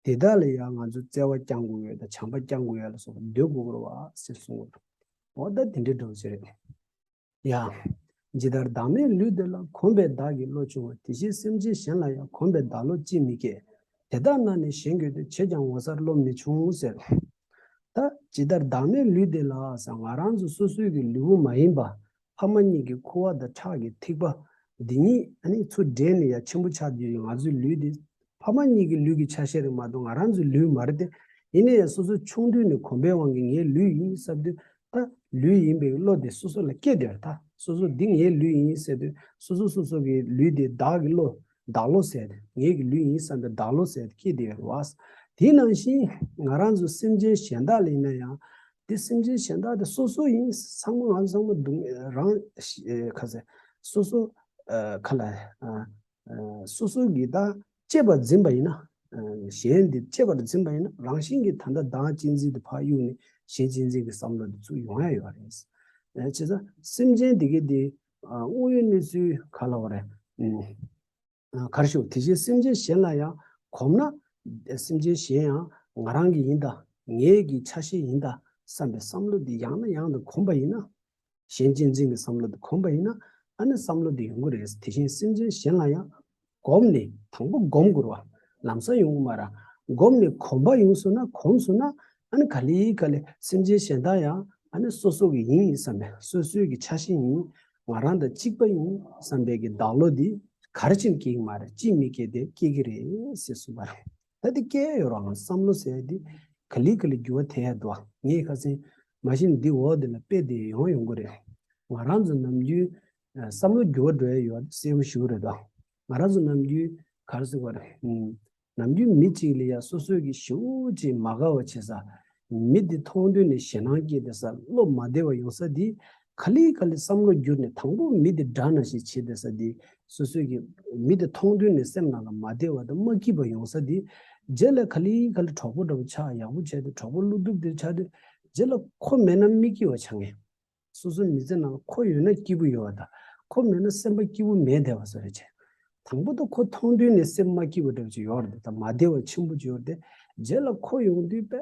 དེ་དག་ལ་ཡང་ང་ཚོས་བརྩེ་བ་བསྐྱང་དགོས་ཡོད་དང་། བྱམས་པ་བསྐྱང་དགོས་ཡོད་ལ་སོགས་པ་འདོད་དགོས་རེད་བ་ཟེར་གསུངས་པ་རེད། འོ་ད་དེ་འདྲའི་འགྲོ་ཟེར་རེད། ཡ། ཇི་ལྟར་བདག་མེད་ལུས་འདི་ལ། གོམས་པས་བདག་གི་བློ་བྱུང་བ། དེ་བཞིན་སེམས་ཅན་གཞན་ལ་ཡང་། གོམས་པས་བདག་བློ་ཅིས་མི་སྐྱེ། དེ་དག་ན་ནི་གཞན་དགོས་འདོད། བྱས་ཀྱང་ངོ་མཚར་བློ་མི་འབྱུང་ཟེར། ད་ཇི་ལྟར་བདག་མེད་ལུས་འདི་ལ་ཟེར། ང་རང་ཚོ་སོ་སོའི་གི་ལུས་པོ་མ་ཡིན་པ། ཕ་མ་གཉིས་ཀྱི་ཁུ་བ་དང་ཁྲག་གི་ཐིགས་པ་འདི་གཉིས་ཨ་ནི་ཚུར་འདྲེས་ནས་ཡ་ཆེན་པོ་ཆགས་དུས། ང་ཚོའི་ལུས་འདི་ཕ་མ་གཉིས་ཀྱི་ལུས་ཀྱི་ཆ་ཤས་རེད་མ་གཏོགས་ང་རང་ཚོའི་ལུས་མ་རེད་དེ། ཡིན་ན་ཡང་སོ་སོ་ཆུང་དུས་ནས་གོམས་པའི་དབང་གིས་ངའི་ལུས་ཡིན་བསམ་དུས། ད་ལུས་ཡིན་པའི་བློ་དེ་སོ་སོ་ལ་སྐྱེས་དེ་རེད་ད། སོ་སོ་འདི་ངའི་ལུས་ཡིན་ཟེར་དུས་སོ་སོ་སོ་སོ་གི་ལུས་དེ་བདག་གི་བློ། བདག་བློ་ཟེར་ཏེ། ངེད་ཀྱི་ལུས་ཡིན་བསམ་པའི་བདག་བློ་ཟེར་ཏེ་སྐྱེས་བསྡད་ཡོད་རེད་བ། དེ་ནང་བཞིན་ང་རང་ཚོ་སེམས་ཅན་གཞན་དག་ལ་ཡིན་ན་ཡང་། དེ་སེམས་ཅན་གཞན་དག་དེ་སོ་སོ་ཡིན། ཚང་མ་ང་ཚོ་ཚང་མ་སྡུག་རང་། ཨེ། ཁ་ཟེར། སོ་སོ། ཨ། ཁ་ལ། ཨ། སོ་སོ་གི་ད་གཅེས་པར་འཛིན་པ་ཡིན་ན། ཨ། གཞན་དེ་གཅེས་པར་འཛིན་པ་ཡིན་ན། རང་བཞིན་གྱིས་ད་ལྟ་བདག་གཅེས་འཛིན་དེ་ཕར་གཡུགས་ནས་གཞན་གཅེས་འཛིན་གྱི་བསམ་བློ་དེ་ཚུར་ཡོང་ཡ་ཡོད་རེད། ཨ། བྱས་ཙང་སེམས་ཅན་དེ་གའི་དེ། ཨ། དངོས་ཡོད་གནས་ཚུལ་ག་ལབ་དགོས་རེད། ཨ། གར་ཞུ། དེ་བཞིན་སེམས་ཅན་གཞན་ལ་ཡང་གོམས་ན། སེམས་ཅན་གཞན་ཡང་ང་རང་གི་ཡིན་ད། ངའི་གི་ཆ་ཤས་ཡིན་ད་བསམ་པའི་བསམ་བློ་འདི་ཡང་ནས་ཡང་དུ་གོམས་པ་ཡིན་ན། གཞན་གཅེས་འཛིན་གྱི་བསམ་བློ་འདི་གོམས་པ་ཡིན་ན། ཨ་ནི་བསམ་བློ་འདི་ཡོང་གི་རེད། དེ་བཞིན་སེམས་ཅན་གཞན་ལ་ཡང་གོམས་ནས། དང་པོ་གོམས་དགོས་རེད་བ། ལམ་སང་ཡོང་གི་མ་རེད། གོམས་ནས་གོམས་པ་ཡོང་སོང་ན། གོམས་སོང་ན། ཨ་ནི་ག་ལེ་ག་ལེ་སེམས་ཅན་གཞན་དག་ཡང་ཨ་ནི་སོ་སོ་གི་ཡིན་བསམ་པའི། སོ་སོའི་གི་ཆ་ཤས་ཡིན། ང་རང་དང་གཅིག་པ་ཡིན་བསམ་པའི་གི་བདག་བློ་འདི་ག་རེ་བྱས་ནས་སྐྱེ་གི་མ་རེད། ཅིས་མི་སྐྱེ། དེ་སྐྱེ་གི་རེད་ཟེར་གསུངས་པ་རེད། ད་དེ་སྐྱེ་ཡོད་རང་བསམ་བློ་ཟེར་དེ་ག་ལེ་ག་ལེ་འགྱུར་བ་ཐེབས་ཡ་འདུག་ངས་ཁ་སང་མ་གཞི་འདི་འོག་འདི་ལ་དཔེ་དེ་ཡོང་ཡོང་གི་རེད། ང་རང་ཚོ་ནམ་རྒྱུན་བསམ་བློ་འགྱུར་བ་འགྲོ་ཡ་ཡོད་གསལ་པོ་ཞུ་གི་རེད་དོ། ང་རང་ཚོ་ནམ་རྒྱུན་ག་རེ་ཟེར་དགོས་རེད། ནམ་རྒྱུན་མི་གཅིག་ལ་ཡ་སོ་སོའི་གི་ཞེ་པོ་ཅིག་མ་དགའ་བ་བྱེད་ས། མི་དེ་མཐོང་དུས་ནས་ཞེད་སྣང་སྐྱེས་བསྡད་ས། བློ་མ་བདེ་བ་ཡོང་ས་དེ། ག་ལེ་ག་ལེ་བསམ་བློ་བསྒྱུར་ནས་དང་པོ་མི་དེ་དགྲ་ནང་བཞིན་བྱེད་བསྡད་ས་དེ། སོ་སོའི་གི་མི་དེ་མཐོང་དུས་ནས་སེམས་ནང་ལ་མ་བདེ་བ་དང་མ་སྐྱིད་པ་ཡོང་ས་དེ། རྗེས་ལ་ག་ལེ་ག་ལེ་གྲོགས་པོ་འདྲ་པོ་ཆགས། ཡག་པོ་བྱས་ཏེ་གྲོགས་པོ་བློ་སྟོབས་དེ་ཆགས་དུས། རྗེས་ལ་ཁོ་མེད་ན་མི་སྐྱིད་པ་ཆགས་ངེས། སོ་སོའི་མི་ཚེ་ནང་ལ་ཁོ་ཡོད་ན་སྐྱིད་པོ་ཡོད་པ་དང་། ཁོ་མེད་ན་སེམས་པ་སྐྱིད་པོ་མེད་བསྡད་པ་བཟོ་འདྲ་བྱས། དང་པོ་དང་ཁོ་མཐོང་དུས་ནས་སེམས་མ་སྐྱིད་པ་འདྲ་པོ་ཅིག་ཡོད་རེད། ད་མ་བདེ་བ་ཆེན་པོ་ཅིག་ཡོད་རེད་དེ། རྗེས་ལ་ཁོ་ཡོང་དུས་དཔེ་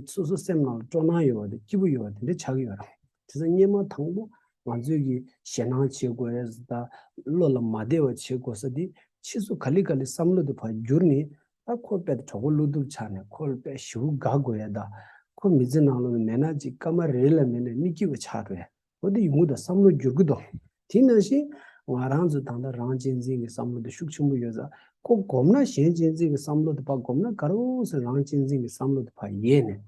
སོ་སོ་སེམས་ནང་ལ་སྤྲོ་སྣང་ཡོད་པ་དང་སྐྱིད་པོ་ཡོད་པ་དེ་འདྲ་ཆགས་ཀྱི་ཡོད་རེད། དེ་ཚོ་སྔོན་མ་དང་པོ་ང་ཚོས་ཀྱི་ཞེད་སྣང་བྱེད་དགོས་ཡ་ཟེར། ད་བློ་ལ་མ་བདེ་བ་བྱེད་དགོས་ས་དེ་ཕྱིས་སུ་ག་ལེ་ག་ལེ་བསམ་བློ་དེ་ཕར་བསྒྱུར་ནས། ད་ཁོ་དཔེ་གྲོགས་པོ་བློ་སྟོབས་ཆགས་ནས་ཁོ་ལ་དཔེ་ཞེ་པོ་དགའ་དགོས་ཡ། ད་ཁོ་མི་ཚེ་ནང་ལོགས་ནས་མེད་ན་ཅིག་སྐར་མ་རེ་ལ་མེད་ན་མི་སྐྱིད་པ་ཆགས་འགྲོ་ཡ། འོ་དེ་ཡོང་གི་འདུག། བསམ་བློ་འགྱུར་གི་འདུག། དེ་ནང་བཞིན་ང་རང་ཚོ་ད་ལྟ་རང་གཅེས་འཛིན་གྱི་བསམ་བློ་དེ་ཤུགས་ཆེན་པོ་ཡོད་ཙང་། ཁོ་སྒོམ་ན་གཞན་གཅེས་འཛིན་གྱི་བསམ་བློ་དེ་ཕར་སྒོམ་ན། ག་རེ་ཟེར། རང་གཅེས་འཛིན་གྱི་བསམ་བློ་དེ་ཕར་ཡལ་ནས།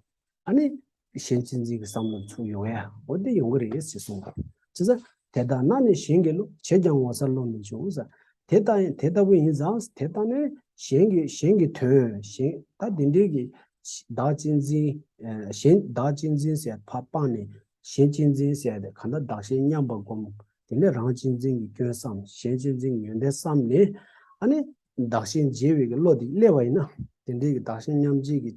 ཨ་ནི་གཞན་གཅེས་འཛིན་གྱི་བསམ་བློ་ཚུར་ཡོང་ཡ། འོ་དེ་ཡོང་གི་རེད་ཅེས་གསུངས་པ། བྱས་ཙང་དེ་ལྟ་ན་ནི་གཞན་གྱི་བློ། བྱས་ཀྱང་ངོ་མཚར་བློ་མི་འཆུག་ཟེར། དེ་ལྟ་ཡིན། དེ་ལྟ་བུ་ཡིན་ཙང་། དེ་ལྟ་ནས་གཞན་གྱི་གཞན་གྱི་དོན། གཞན་ད་དེ་འདྲའི་གི་བདག་གཅེས་འཛིན། ཨ་གཞན་བདག་གཅེས་འཛིན་ཟེར་ཕར་སྤངས་ནས། གཞན་གཅེས་འཛིན་ཟེར་དེ་གང་ལྟར་བདག་གཞན་མཉམ་པར་སྒོམ། དེ་ནས་རང་གཅེས་འཛིན་གྱི་སྐྱོན་བསམ། གཞན་གཅེས་འཛིན་གྱི་ཡོན་ཏན་བསམ་ནས། ཨ་ནི་བདག་གཞན་བརྗེ་བའི་གི་བློ་དེ་སླེབས་པ་ཡིན་ན། དེ་འདྲའི་གི་བདག་གཞན་མཉམ་བརྗེ་གི་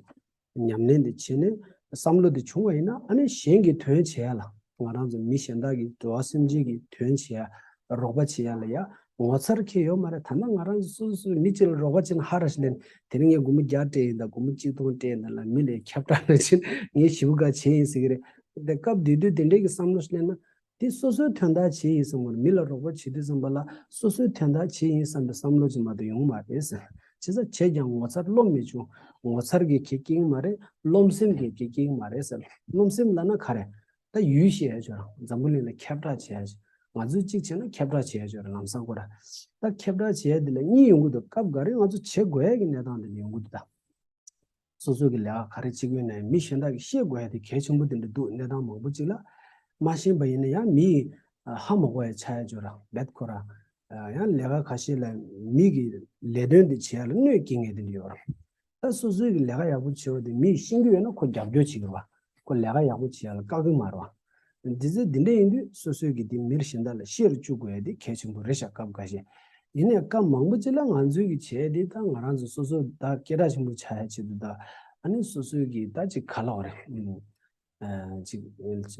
ཉམས་ལེན་དེ་བྱས་ནས་བསམ་བློ་དེ་བྱུང་བ་ཡིན་ན། ཨ་ནི་གཞན་གྱི་དོན་བྱེད་ཡ་ལ། ང་རང་ཚོ་མི་གཞན་དག་གི་འགྲོ་བ་སེམས་ཅན་གྱི་དོན་བྱེད་ཡ། རོགས་པ་བྱེད་ཡ་ལ་ཡ་ངོ་མཚར་ཁེལ་ཡོད་མ་རེད། ད་ལྟ་ང་རང་ཚོ་སོ་སོ་སོའི་མི་གཅིག་ལ་རོགས་པ་བྱས་ན་ཧ་ར་ཞིག་ལེན། དེ་རིང་ངས་སྒོར་མོ་བརྒྱ་སྤྲད་ཡིན་ད། སྒོར་མོ་གཅིག་སྟོང་སྤྲད་ཡིན་ད་ལབ། མི་ལ་ཁྱབ་བསྒྲགས་གནང་ཕྱིན་ངས་ཞེ་པོ་དགའ་བྱས་ཡིན་ཟེར་གི་རེད། དེ་སྐབས་དེ་དུས་དེ་འདྲའི་གི་བསམ་བློ་ཞིག་ལེན་ན། དེ་སོ་སོའི་དོན་དག་བྱས་ཡིན་བསམ་གི་རེད། མི་ལ་རོགས་པ་བྱེད་དུས་ཙམ་པ་ལ་སོ་སོའི་དོན་དག་བྱས་ཡིན་བསམ་པའི་བསམ་བློ་ཅིག་མ་གཏོགས་ཡོང་མ་རེད་ཟེར། བྱས་ཙང་བྱས་ཀྱང་ངོ་མཚར་བློ་མི་འཆུག། ངོ་མཚར་གྱི་གེགས་སྐྱེ་གི་མ་རེད། རློམ་སེམས་ཀྱི་གེགས་སྐྱེ་གི་མ་རེད་ཟེར། རློམ་སེམས་ལབ་ན་ག་རེ། ད་ཡུལ་བཤད་ཡ་ཅིག་ཡོད་ར། འཛམ་བུ་གླིང་ལ་ཁྱབ་བསྒྲགས་བྱེད་ཡ་ཅིག། ང་ཚོས་གཅིག་བྱས་ན་ཁྱབ་བསྒྲགས་བྱེད་ཡ་ཅིག་ཡོད་ར། ལམ་སང་ཁོ་ར། ད་ཁྱབ་བསྒྲགས་བྱེད་ཡ་དེ་ལ་གཉིས་ཡོང་གི་འདུག། སྐབས་འགའ་རེ་ང་ཚོ་བྱེད་དགོས་ཡ་གི་གནས་སྟངས་དེ་འདྲ་ཡོང་གི་འདུག་ད། སོ་སོ་གི་ལས་ཀ་ག་རེ་བྱེད་དགོས་ན་ཡང་མི་གཞན་དག་གིས་ཤེས་དགོས་ཡ་དེ་གལ་ཆེན་པོ་དེ་འདྲ་འདུག། གནས་སྟངས་མང་པོ་ཅིག་ལ། མ་ཤེས་པ་ཡིན་ན་ཡང་མི་ཧ་མ་གོ་ཡ་ཆགས་ཡ་ཅིག་ཡོད་ར། རྦད་ཁོ་ར། ཡང་ལས་ཀ་ཁ་ཤས་ལ་མི་གི་ལས་དོན་དེ་བྱེད་ཡ་ལ་གནོད་སྐྱེལ་མཁན་དེ་འདྲ་ཡོད་ར། ད་སོ་སོའི་གི་ལས་ཀ་ཡག་པོ་བྱེད་པ་དེ་མིས་ཤེས་ཀྱི་ཡོད་ན་ཁོ་རྒྱབ་སྐྱོར་བྱེད་ཀྱི་རེད་བ། ཁོ་ལས་ཀ་ཡག་པོ་བྱེད་ཡ་ལ་བཀག་གི་མ་རེད་བ། འདི་ཚོ་འདི་འདྲ་ཡིན་དུས་སོ་སོའི་གི་དེ་མི་གཞན་དག་ལ་ཤེར་བཅུག་དགོས་ཡ་དེ་གལ་ཆེན་པོ་རེད་ཤག། སྐབས་འགའ་ཤས། ཡིན་ནའི་སྐབས་མང་པོ་ཅིག་ལ་ང་ཚོའི་གི་བྱས་དེ་ད་ང་རང་ཚོ་སོ་སོ་ད་སྐད་གྲགས་ཆེན་པོ་ཆགས་ཡ་ཆེད་དུ། ད་ཨ་ནི་སོ་སོའི་གི་ད་ཅིག་ག་ལབ་དགོས་རེད། ཨ་ཅིག་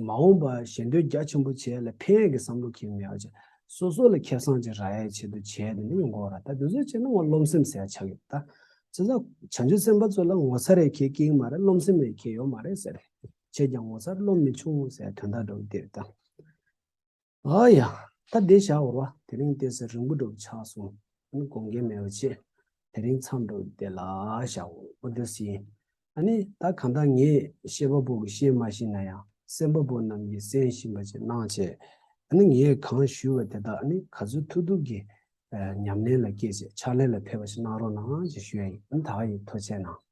མ་འོངས་པ་ཞལ་འདོན་རྒྱ་ཆེན་པོ་བྱེད་ཡ་ལ་ཕན་ཡ་གི་བསམ་བློ་འཁྱེར་མེད་པ་བྱས། སོ་སོ་ལ་ཁེ་བཟང་ཅིག་རག་ཡ་ཆེད་དུ་བྱས་དེ་འདྲ་ཡོང་གི་ཡོད་ར། ད་དེ་ཚོ་བྱས་ན་ང་རློམ་སེམས་ཟེར་ཡ་ཆགས་ཀྱི་ཡོད་ད། བྱས་ཙང་བྱང་ཆུབ་སེམས་དཔའ་ཚོ་ལ་ངོ་མཚར་རེ་ཁེལ་ཀྱི་མ་རེད། རློམ་སེམས་རེ་ཁེལ་ཡོད་མ་རེད་ཟེར། བྱས་ཀྱང་ངོ་མཚར་རློམ་མི་ཆུང་ཟེར་དོན་དག་འདྲ་བོ་དེ་རེད་ད། ཨ་ཡ། ད་འདི་བཞག་འོར་བ། དེ་རིང་ཏོག་ཙམ་རིང་པོ་འདྲ་བོ་ཆགས་སོང་། ཨ་ནི་དགོངས་འགལ་མེད་པ་བྱས། དེ་རིང་མཚམས་འདྲ་བོ་དེ་ལ་བཞག་འོ། འོ་འདི་སྲིད། ཨ་ནི་ད་གང་ལྟར་ངས་བཤད་པ་པོ་གིས་བཤད་མ་ཤེས་ན་ཡང་། གསན་པ་པོ་རྣམས་ཀྱིས་གསན་ཤེས་པ་ཅིག་གནང་བྱས། ཨ་ནི་ངས་གང་ཞུས་པ་དེ་དག་ཨ་ནི་ག་ཚོད་ཐུབ་ཐུབ་ཀྱིས་ཨ་ཉམས་ལེན་ལ་བསྐྱེད་བྱས་ཕྱག་ལས་ལ་ཕེབས་པ་ཞིག་གནང་རོགས་གནང་ཞེས་ཞུ་ཡ་ཡིན། ཨ་ནི་ད་ག་ཡིན། ཐུགས་རྗེ་གནང་།